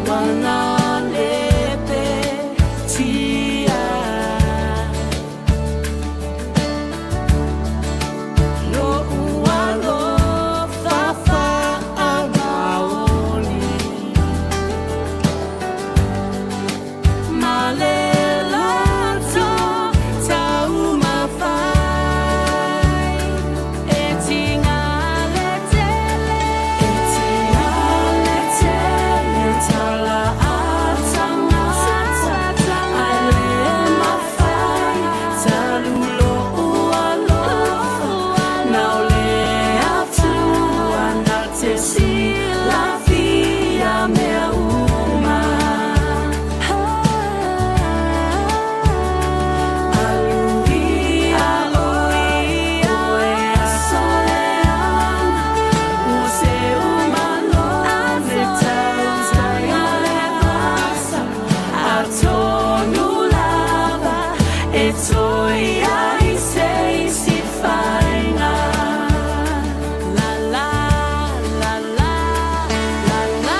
Speaker 4: Wana le petia Lo'u alofa faamaoni Ma le loto taumafai E tinga le tele E tinga le tele tala a tangata Ae le mafai talu lo'u alofa Na o le Atua na te silafia mea uma Aluia oe, oe aso leaga Ua seu malo le tau tai o le vasa Atonu lava e toe ai se isi faiga La la la la la la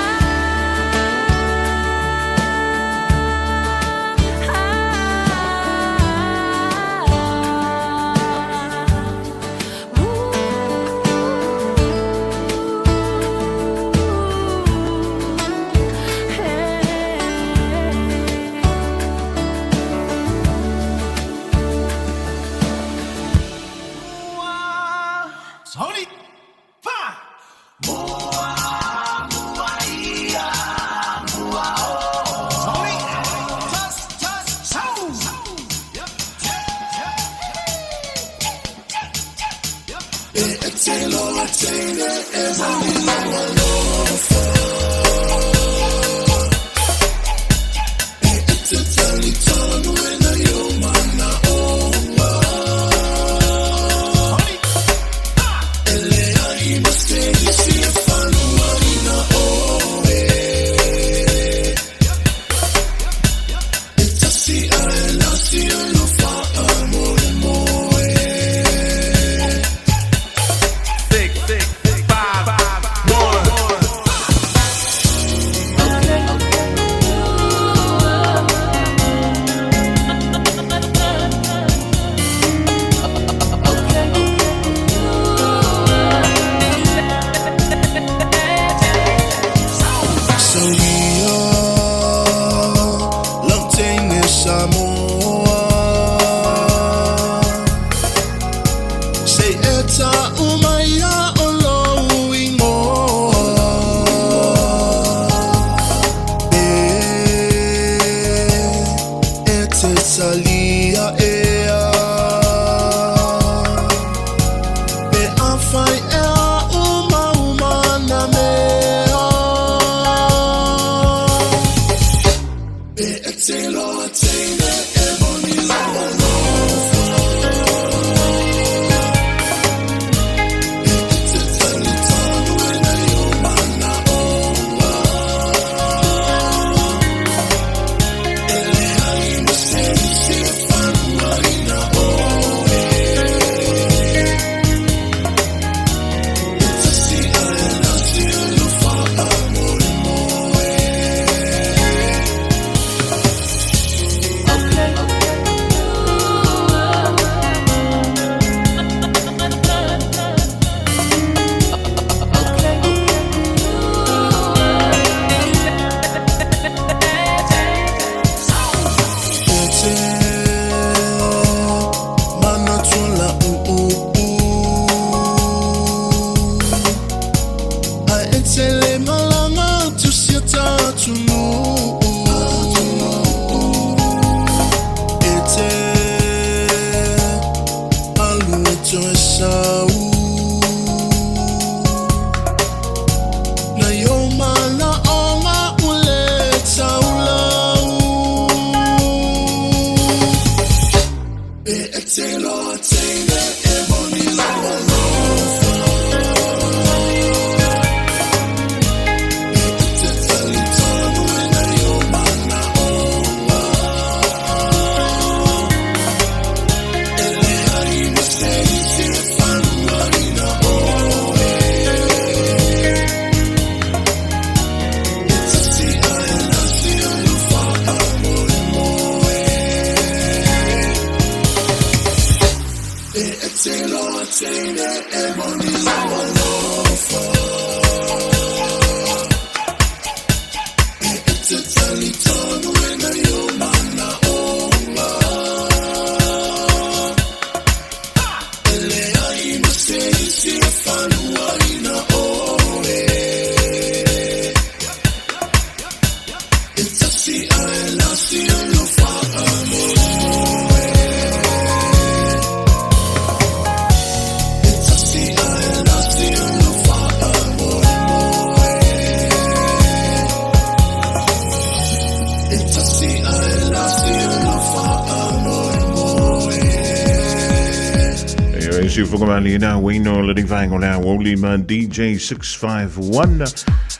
Speaker 10: Sorry.
Speaker 2: E si whakamali na Wayno le vaenga o le aoauli ma DJ 651.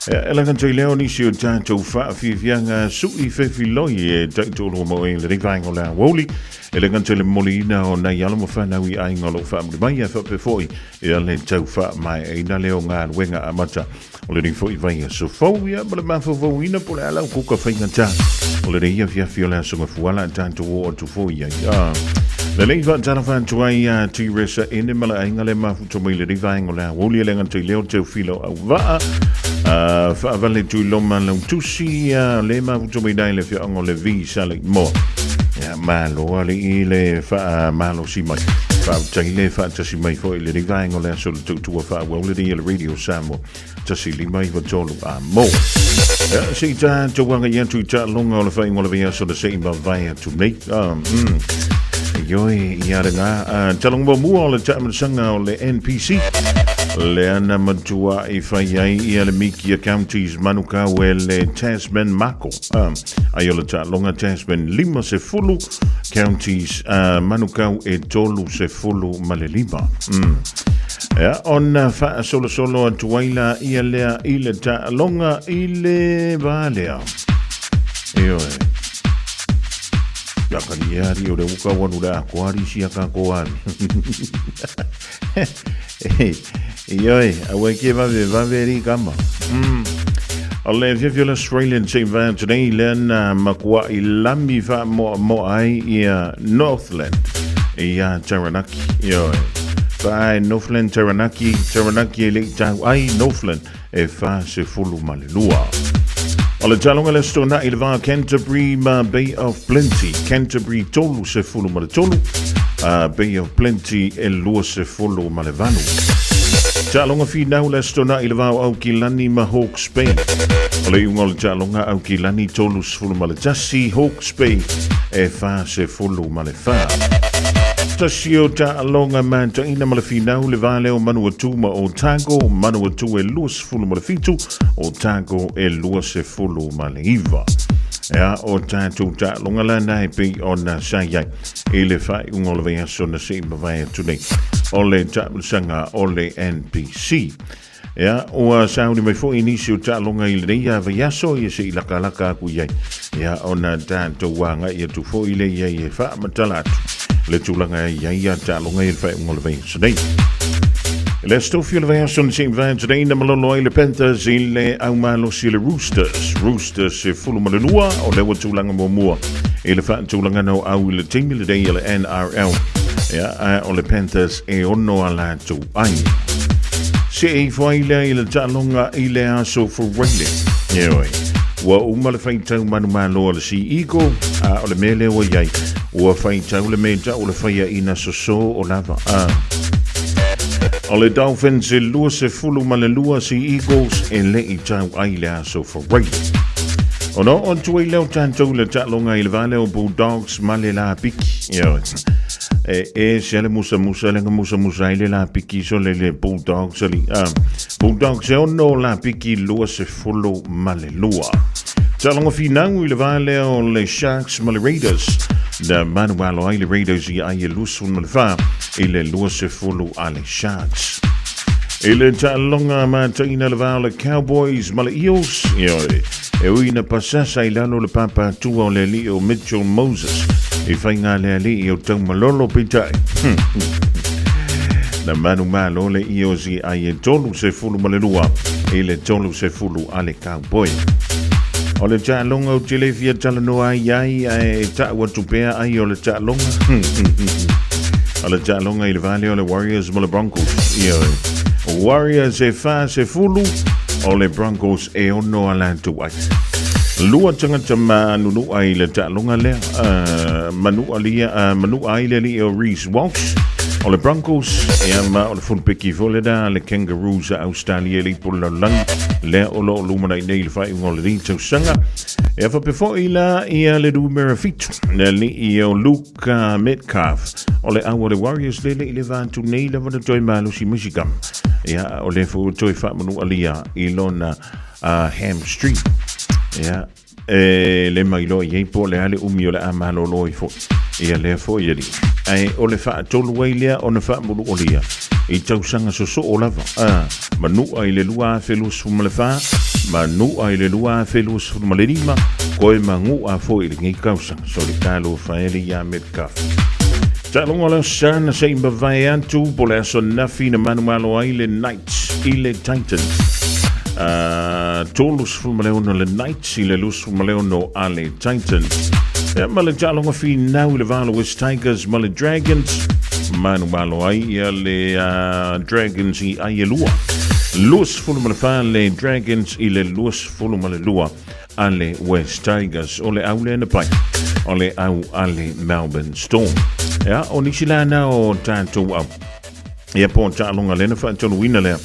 Speaker 2: E langa tui leo nisi o tātou whaafiafianga sui fefiloi e taitolo mo e le vaenga o le aoauli. E langa tui le moli ina o nei ala mo whanau i ainga o lo whaamuri mai e whapefoi e le tau wha mai e ina leo ngā wenga amata. O le rinfo i vai a sofou ia ma le mafofou ina po le ala o kuka whainga tā. O le reia fiafi o le asunga fuala tātou o atu fo ia. Le lei wha tana whantu ai a T-Resa ene mala ainga le mafuto mai le riva ainga le awoli le ngantui leo teu filo au vaa. Whaavale tui loma lau tusi le mafuto mai dai le fia ongo le vi sale mo. Ia malo ale i le wha malo si mai. Wha tai le wha tasi mai fo i le riva ainga le aso le tutua wha waule le radio Samoa. Tasi lima i tolu a mo. Ia, si tā tauanga i atu i tā longa o le whaingo le vea so le sei ma vai atu nei. Ioi, i ara ngā. Talonga mo mua o le taamansanga o le NPC. Le ana matua i whai ai i ale Mikia Counties Manukau e le Tasman Mako. Ai o le talonga Tasman lima se fulu Counties Manukau e tolu se fulu ma le lima. Ia, ona faasolosolo atu ai la ia lea i le taaloga i le valea. Ioe. Ia kani e ari o le uka wanu le ako ari si aka ko ari. Ioe, awe ke vave vave ri kama. O le fiafia o le Australian Team Van today le na makua i lami fa mo mo ai ia Northland ia Taranaki. Ioe. Fa Northland Taranaki, Taranaki e le tau ai Northland e fa se fulu ma le lua. O le talonga le stona i le vā Canterbury ma Bay of Plenty. Canterbury tolu se fulu ma le tolu. Bay of Plenty e lua se fulu ma le valu. Talonga whinau le stona i le vā o Aukilani ma Hawke's Bay. O le iunga o le talonga Aukilani tolu se fulu ma le tasi, Hawke's Bay e wha se fulu ma le wha. Tasi o taaloga mataina ma le finau le vā lea o Manuatu ma Otago, Manuatu e 29, Otago e 29. Ea o tātou taaloga lana e pei ona sa iai i le faaiuga o le vaiaso na se'i mavae atu nei o le taamilosaga o le NPC. Ea, ua sauni mai foi nisi o taaloga i lenei a vaiaso ia se'i lakalaka aku i ai. Ea, ona tātou agai atu foi le i ai e faamatala atu le tulaga e i ai ia taaloga i le faaiuga o le vaiaso nei. Le aso tofi o le vaiaso na se'i mavae atu nei na malolo ai le Panthers i le aumalosi le Roosters. Roosters e 12 o le ua tulaga muamua i le faatulagana o au i le taimi lenei o le NRL. Ea, a o le Panthers e ono a latou ai. Se i whai lea i le taaloga i le aso Faraile. Ioe. Ua uma le faitau manumalo a le Sea Eagle, a o le mea lea ua i ai. Ua faitau le mea tau o le whaia ina soso o lava. A. O le Dolphins e 22 Sea Eagles e le i tau ai le aso Faraile. O no on tuai leo tātou le taaloga i le vale o Bulldogs ma le Lapiki. Ioe. E e se le musa musa le musa musa i le Lapiki so le le Bulldogs ali. Bulldogs e ono Lapiki 22. Taaloga finau i le vale o le Sharks ma le Raiders. Na manualo ai le Raiders i ai e 24 i le 20 a le Sharks. I le taaloga mataina le vā o le Cowboys ma le Eels. Ioe. E ui na pasasa i lalo le papatua o le alii o Mitchell Moses i faiga le alii o Taumalolo peitai. Na manumalo le Eels i ai e 32 i le 30 a le Cowboy. O le taaloga ou te le fia talanoa ai ai ae ta'u atu pea ai o le taaloga. O le taaloga i le va lea o le Warriors ma le Broncos. Ioe. Warriors e 40, o le Broncos e 6 a latou ai. Lua tagata manunua i le taaloga lea. Manua, manua ai le alii o Reece Walsh o le Broncos, ia ma o le fulupeki foi lena le Kangaroos a Australia i le ipu o le lalolagi lea o lo o lumanai nei i le faaiuga o lenei tausaga. Ia faapea foi la ia le numera 7, le alii o Luke Metcalf o le au o le Warriors lele i le va atu nei lava na toe malosi mai si kama. Ia o le foi ua toe faamanualia i lona hamstring. Ia e le mailoa i ai po o le a le umi o le a malolo ai foi ia lea foi alii. Ae o le faatolu ai lea ona faamuluolia i tausaga sosoo lava, a, manua i le 2024, manua i le 2025, koe magua foi i lenei tausaga. So le talofa e le ia Metcalf. Taaloga o le aso sa na se i mavae atu po le aso nafi na manumalo ai le Knights i le Titans. 36 le Knights i le 26 a le Titans. Ia ma le taaloga finau i le va o le West Tigers ma le Dragons. Manumalo ai ia le Dragons i ai e lua. 24 le Dragons i le 22 a le West Tigers. O le au lea na pai, o le au a le Melbourne Storm. Ia, o nisi la na o tātou au. Ia po taaloga lea na faatoluina lea.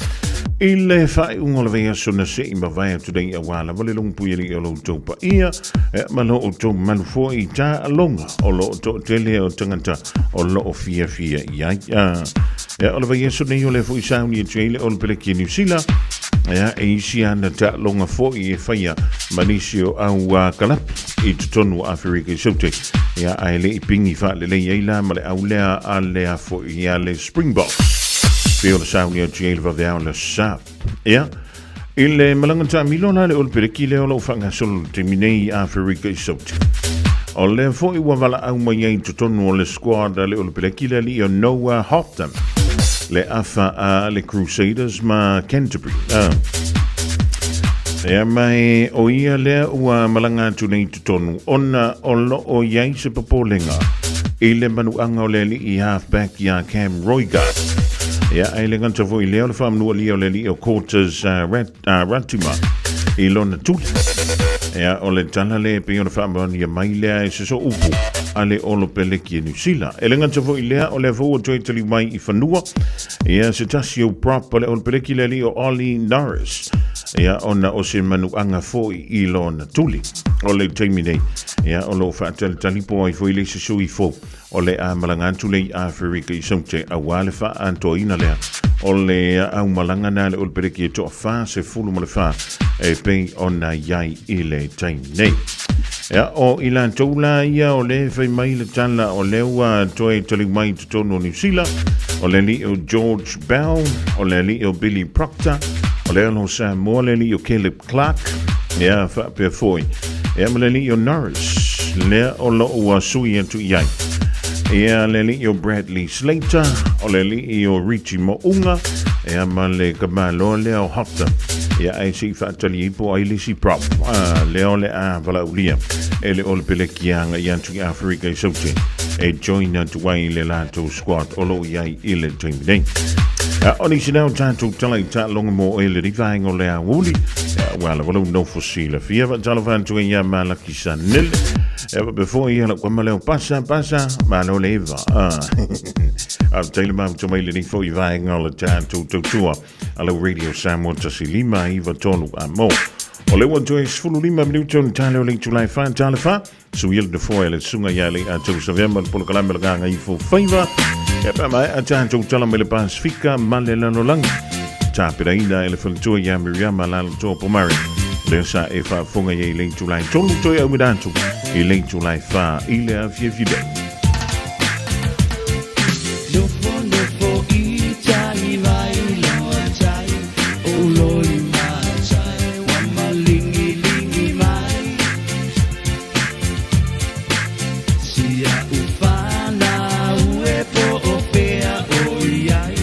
Speaker 2: I le faaiuga o le vaiaso na sei mavae atu nei auā lava le logopui alii o lo outou paia, ia, ma lo outou mamalu foi i taaloga o lo o toatele o tagata o lo o fiafia i ai. Ia, o le vaiaso nei o lea foi sauni atu ai le Olopeleki a Niu Sila, ia, e isi ana taaloga foi e faia ma nisi o au kalapu i totonu o Aferika i Saute. Ia, ae le i pigi faalelei ai la ma le au lea a le a foi a le Springboks. Pei o le sauni atu ai le vaveao le sa. Ia, i le malaga taamilo la le Olopeleki lea o lo o faagasolo i le taimi nei i Aferika i Saute. O lea foi ua valaau mai ai i totonu o le squad a le Olopeleki le alii o Noah Hotham, le afa a le Crusaders ma Canterbury. Ia mai o ia lea ua malaga atu nei i totonu ona o lo o i ai se popolega i le manuaga o le alii halfback iā Cam Roigard. Ia, e le gata foi lea o le faamanualia o le alii o Cortez Ratima i lona tuli. Ia, o le tala lea e pei ona faamaonia mai lea e se sooupu a le Olopeleki e Niu Sila. E le gata foi lea o lea foi ua toe taliu mai i fanua ia se tasi o prop a le Olopeleki le alii o Ollie Norris. Ia, ona o se manuaga foi i lona tuli. O le taimi nei, ia, o lo o faatalitali po ai foi le isi sui fou o le a malaga atu lea i Aferika i Saute auā le faaantoaina lea o le aumalaga na le Olopeleki e toa 44 e pei ona i ai i le taimi nei. Ia, o i latou la ia o le fai mai le tala o lea ua toe taliu mai i totonu o Niu Sila, o le alii o George Bell, o le alii o Billy Proctor, o le alo o Samoa le alii o Caleb Clark, ia faapea foi, ia ma le alii o Norris, lea o lo o ua sui atu i ai. Ia le alii o Bradley Slater, o le alii o Richie Mo'unga, ia ma le kamaloa lea o Hopton. Ia ae se i faatali ai po o ai le isi prop, lea o le a valaaulia e le Olopeleki agai atu i Aferika i Saute e join atu ai le latou squad o lo o i ai i le taimi nei. O nisi lea o tatou tala i taaloga mo oe le vaega o le aoauli, ua lava lou nofo silafia. Faatalofa atu ai ia Malaki Sanele. E faapea foi ia lau kama leo Pasa, Pasa, malo le eva. Faafetai le mafuta mai lenei foi vaega o le tatou tautua a lau Radio Samoa 159 a mo. O le ua toe 15 minuto ona tale o le itula e 4 tale 4. Suia le nofoa e le susuga ia Alei Atou Savea ma le polokalame o le Gagaifo Faiva. Ia pe a maea tatou tala mai le Pasifika ma le lalolagi. Tapenaina e le faletua ia Miriama Lalotoa Pomare. Lea sa e faafofoga i ai i le itula e 3 toe auina atu i le itula e 4 i le afiafi nei.
Speaker 5: Nofo nofo i tai vai loa tai o loi matai wa malingi lingi mai Sia ufana ue po o fea o iai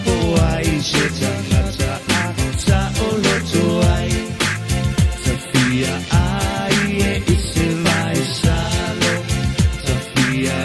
Speaker 5: po ai se tangata a sa o loto ai Tafia ai e i se vai salo Tafia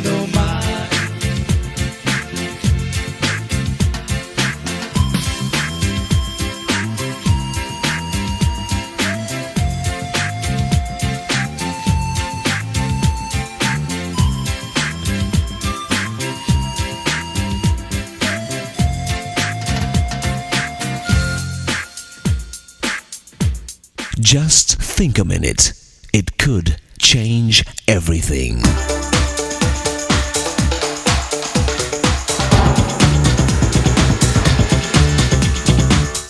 Speaker 5: tino mai.
Speaker 6: Just think a minute. It could change everything.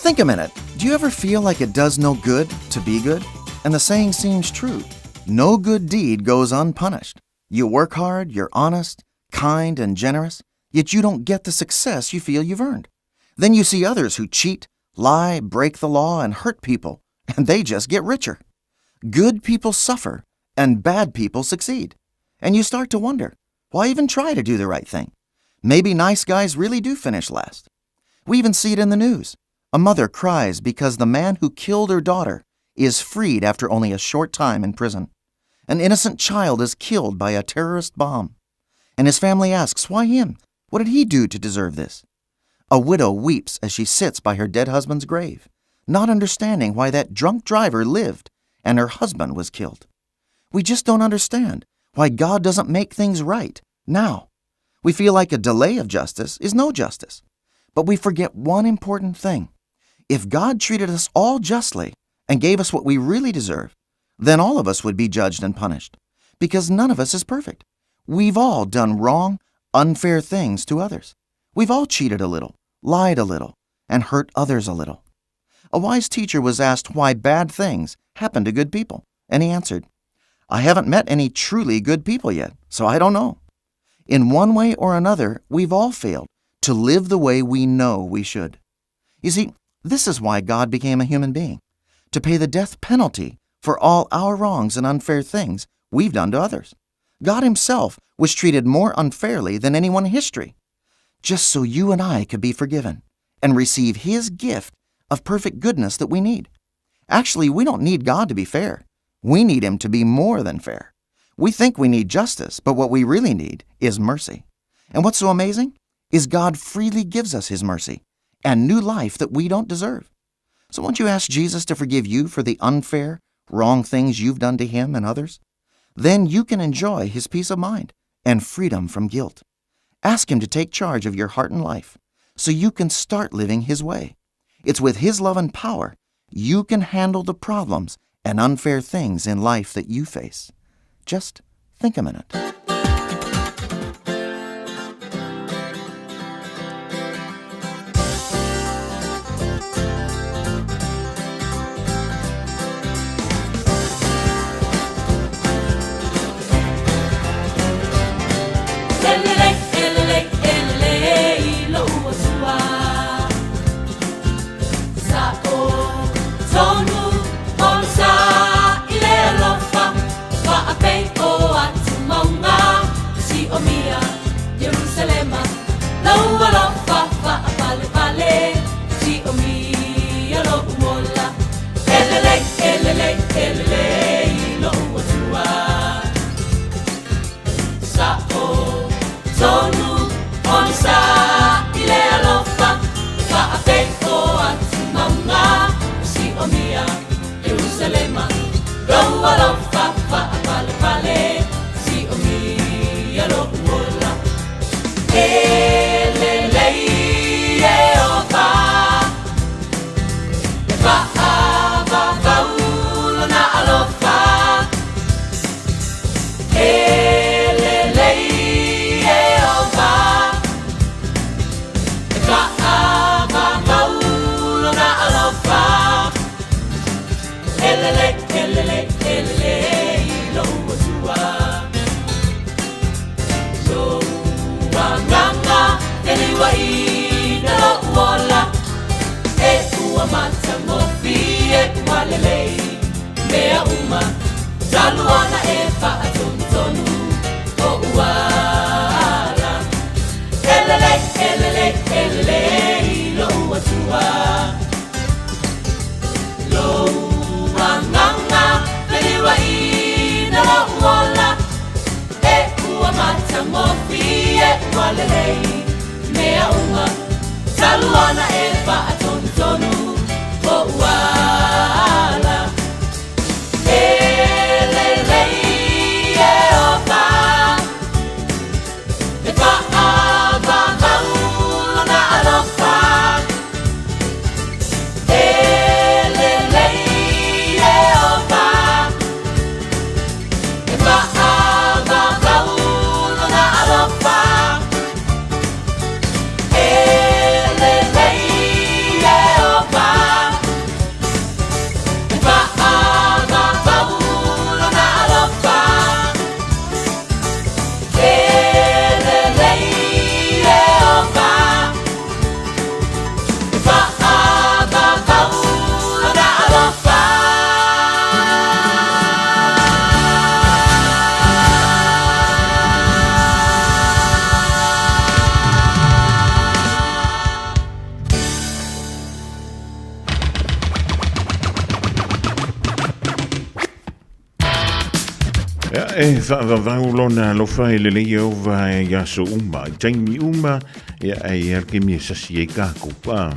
Speaker 7: Think a minute. Do you ever feel like it does no good to be good? And the saying seems true no good deed goes unpunished. You work hard, you're honest, kind, and generous, yet you don't get the success you feel you've earned. Then you see others who cheat, lie, break the law, and hurt people, and they just get richer. Good people suffer, and bad people succeed. And you start to wonder why even try to do the right thing? Maybe nice guys really do finish last. We even see it in the news. A mother cries because the man who killed her daughter is freed after only a short time in prison. An innocent child is killed by a terrorist bomb. And his family asks, Why him? What did he do to deserve this? A widow weeps as she sits by her dead husband's grave, not understanding why that drunk driver lived and her husband was killed. We just don't understand why God doesn't make things right now. We feel like a delay of justice is no justice. But we forget one important thing. If God treated us all justly and gave us what we really deserve, then all of us would be judged and punished, because none of us is perfect. We've all done wrong, unfair things to others. We've all cheated a little, lied a little, and hurt others a little. A wise teacher was asked why bad things happen to good people, and he answered, I haven't met any truly good people yet, so I don't know. In one way or another, we've all failed to live the way we know we should. You see, this is why God became a human being, to pay the death penalty for all our wrongs and unfair things we've done to others. God Himself was treated more unfairly than anyone in history, just so you and I could be forgiven and receive His gift of perfect goodness that we need. Actually, we don't need God to be fair. We need Him to be more than fair. We think we need justice, but what we really need is mercy. And what's so amazing is God freely gives us His mercy and new life that we don't deserve. So won't you ask Jesus to forgive you for the unfair, wrong things you've done to Him and others? Then you can enjoy His peace of mind and freedom from guilt. Ask Him to take charge of your heart and life so you can start living His way. It's with His love and power you can handle the problems and unfair things in life that you face. Just think a minute.
Speaker 4: Elele, elele, elele, i lou Atua. Sa o tonu o sa i le alofa, faapei o atu maunga, si o mia, Jerusalema. Lau alofa faapalepale, si o mia lou ola. Elele, elele, elele, i lou Atua. Sa o tonu o sa i le alofa, faapei o atu maunga, si o mia, Jerusalema. Lou alofa faapalepale, si o mia lou ola. E lelei e ova, e faavavau lona alofa. E lelei e ova, e faavavau lona alofa. E lelei, e lelei, e lelei, i lou Atua. Lou agaga feliuaina lou ola, e ua matagofie ua lelei mea uma, talu ona e faatonutonu oʻu ala. E lelei, e lelei, e lelei, i lou Atua. Lou agaga feliuaina lou ola, e ua matagofie
Speaker 2: Ia, e faavavau lona alofa e lelei e ova i aso uma, i taimi uma, ia, e i ai le taimi e sasi ai kākou. Pa.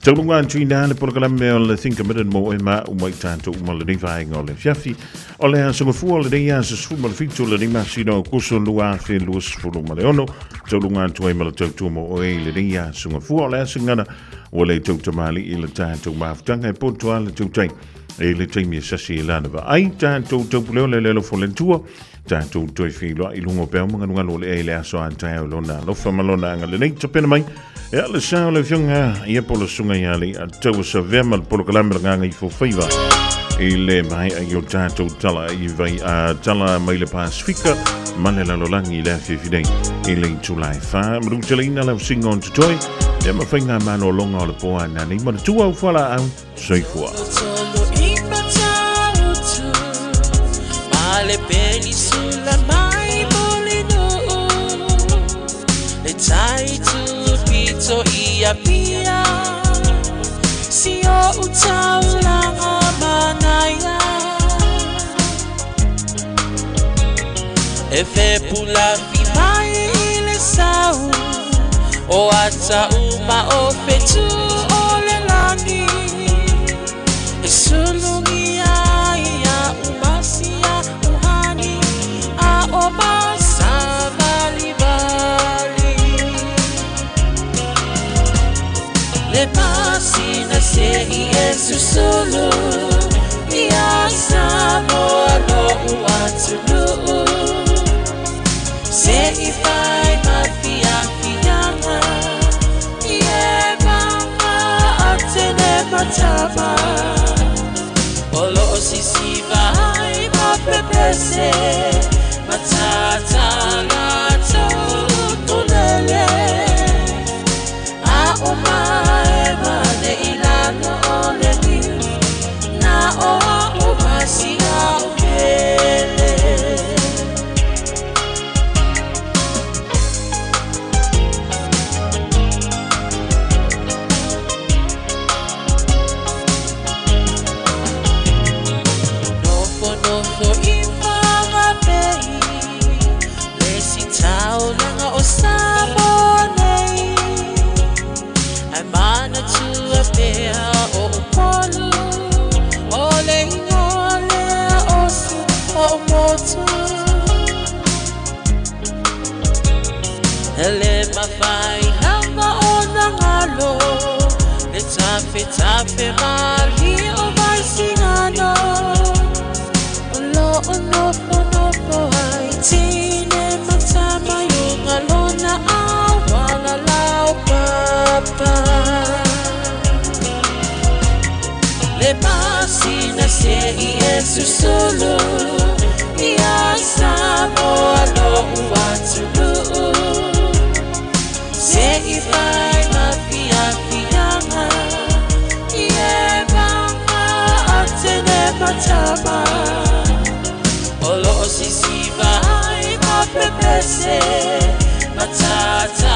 Speaker 2: Tauluga atu i nā le polokalame o le Think a Minute mo e ma uma i tātou uma lenei vaega o le afiafi. O le aso gafua o lenei aso 17 o lenei masina o Aokuso 2026. Tauluga atu ai ma le tautua mo oe i lenei aso gafua. O le aso gana ua le tautamali'i i le tātou mafutaga e poto a le tautai e le taimi e sasi e lana vaai. Tātou taupuleo le lelo fo le tua. Tātou toe feiloai i luga o peau magalugalu o le ea i le aso a taeao i lona alofa ma lona agalelei. Tapena mai e a le sao le afioga ia po le susuga ia le a taua savea ma le polokalame le gagaifo faiva i le maea i o tātou tala i vai a tala mai le Pasifika ma le lalolagi i le afiafi nei i le itula e whā. Maruteleina lau singa on totoe ia ma whainga malōlōga o le pō a nā nei manatua au whala au. Soifua.
Speaker 8: E fepu lafi mai i le sau o ata uma o fetu o le lagi e sulugia ia umasia uhani a o masavalivali le masina se i e susulu ia Samoa lo'u atunuu se i fai ma fiafiaga i e maga atene matama o loo sisiva ai ma pepese matata latou utulele a o mae mane i lalo o le niu na o a'u masia o pele. Nofo nofo i Whanganui le sitaulaga o Samoa nei ai manatua pea o Upolu o le igoa lea o si o motu e le mafai lava ona galo le tafetafe mali o vaisigano o loo nofonofo ai tine matama i uga lona auala laupapa le masina se i e susulu ia Samoa lo'u atunuu se i fai ma fiafiaga i e maga atene matama o loo sisiva ai ma pepese matata.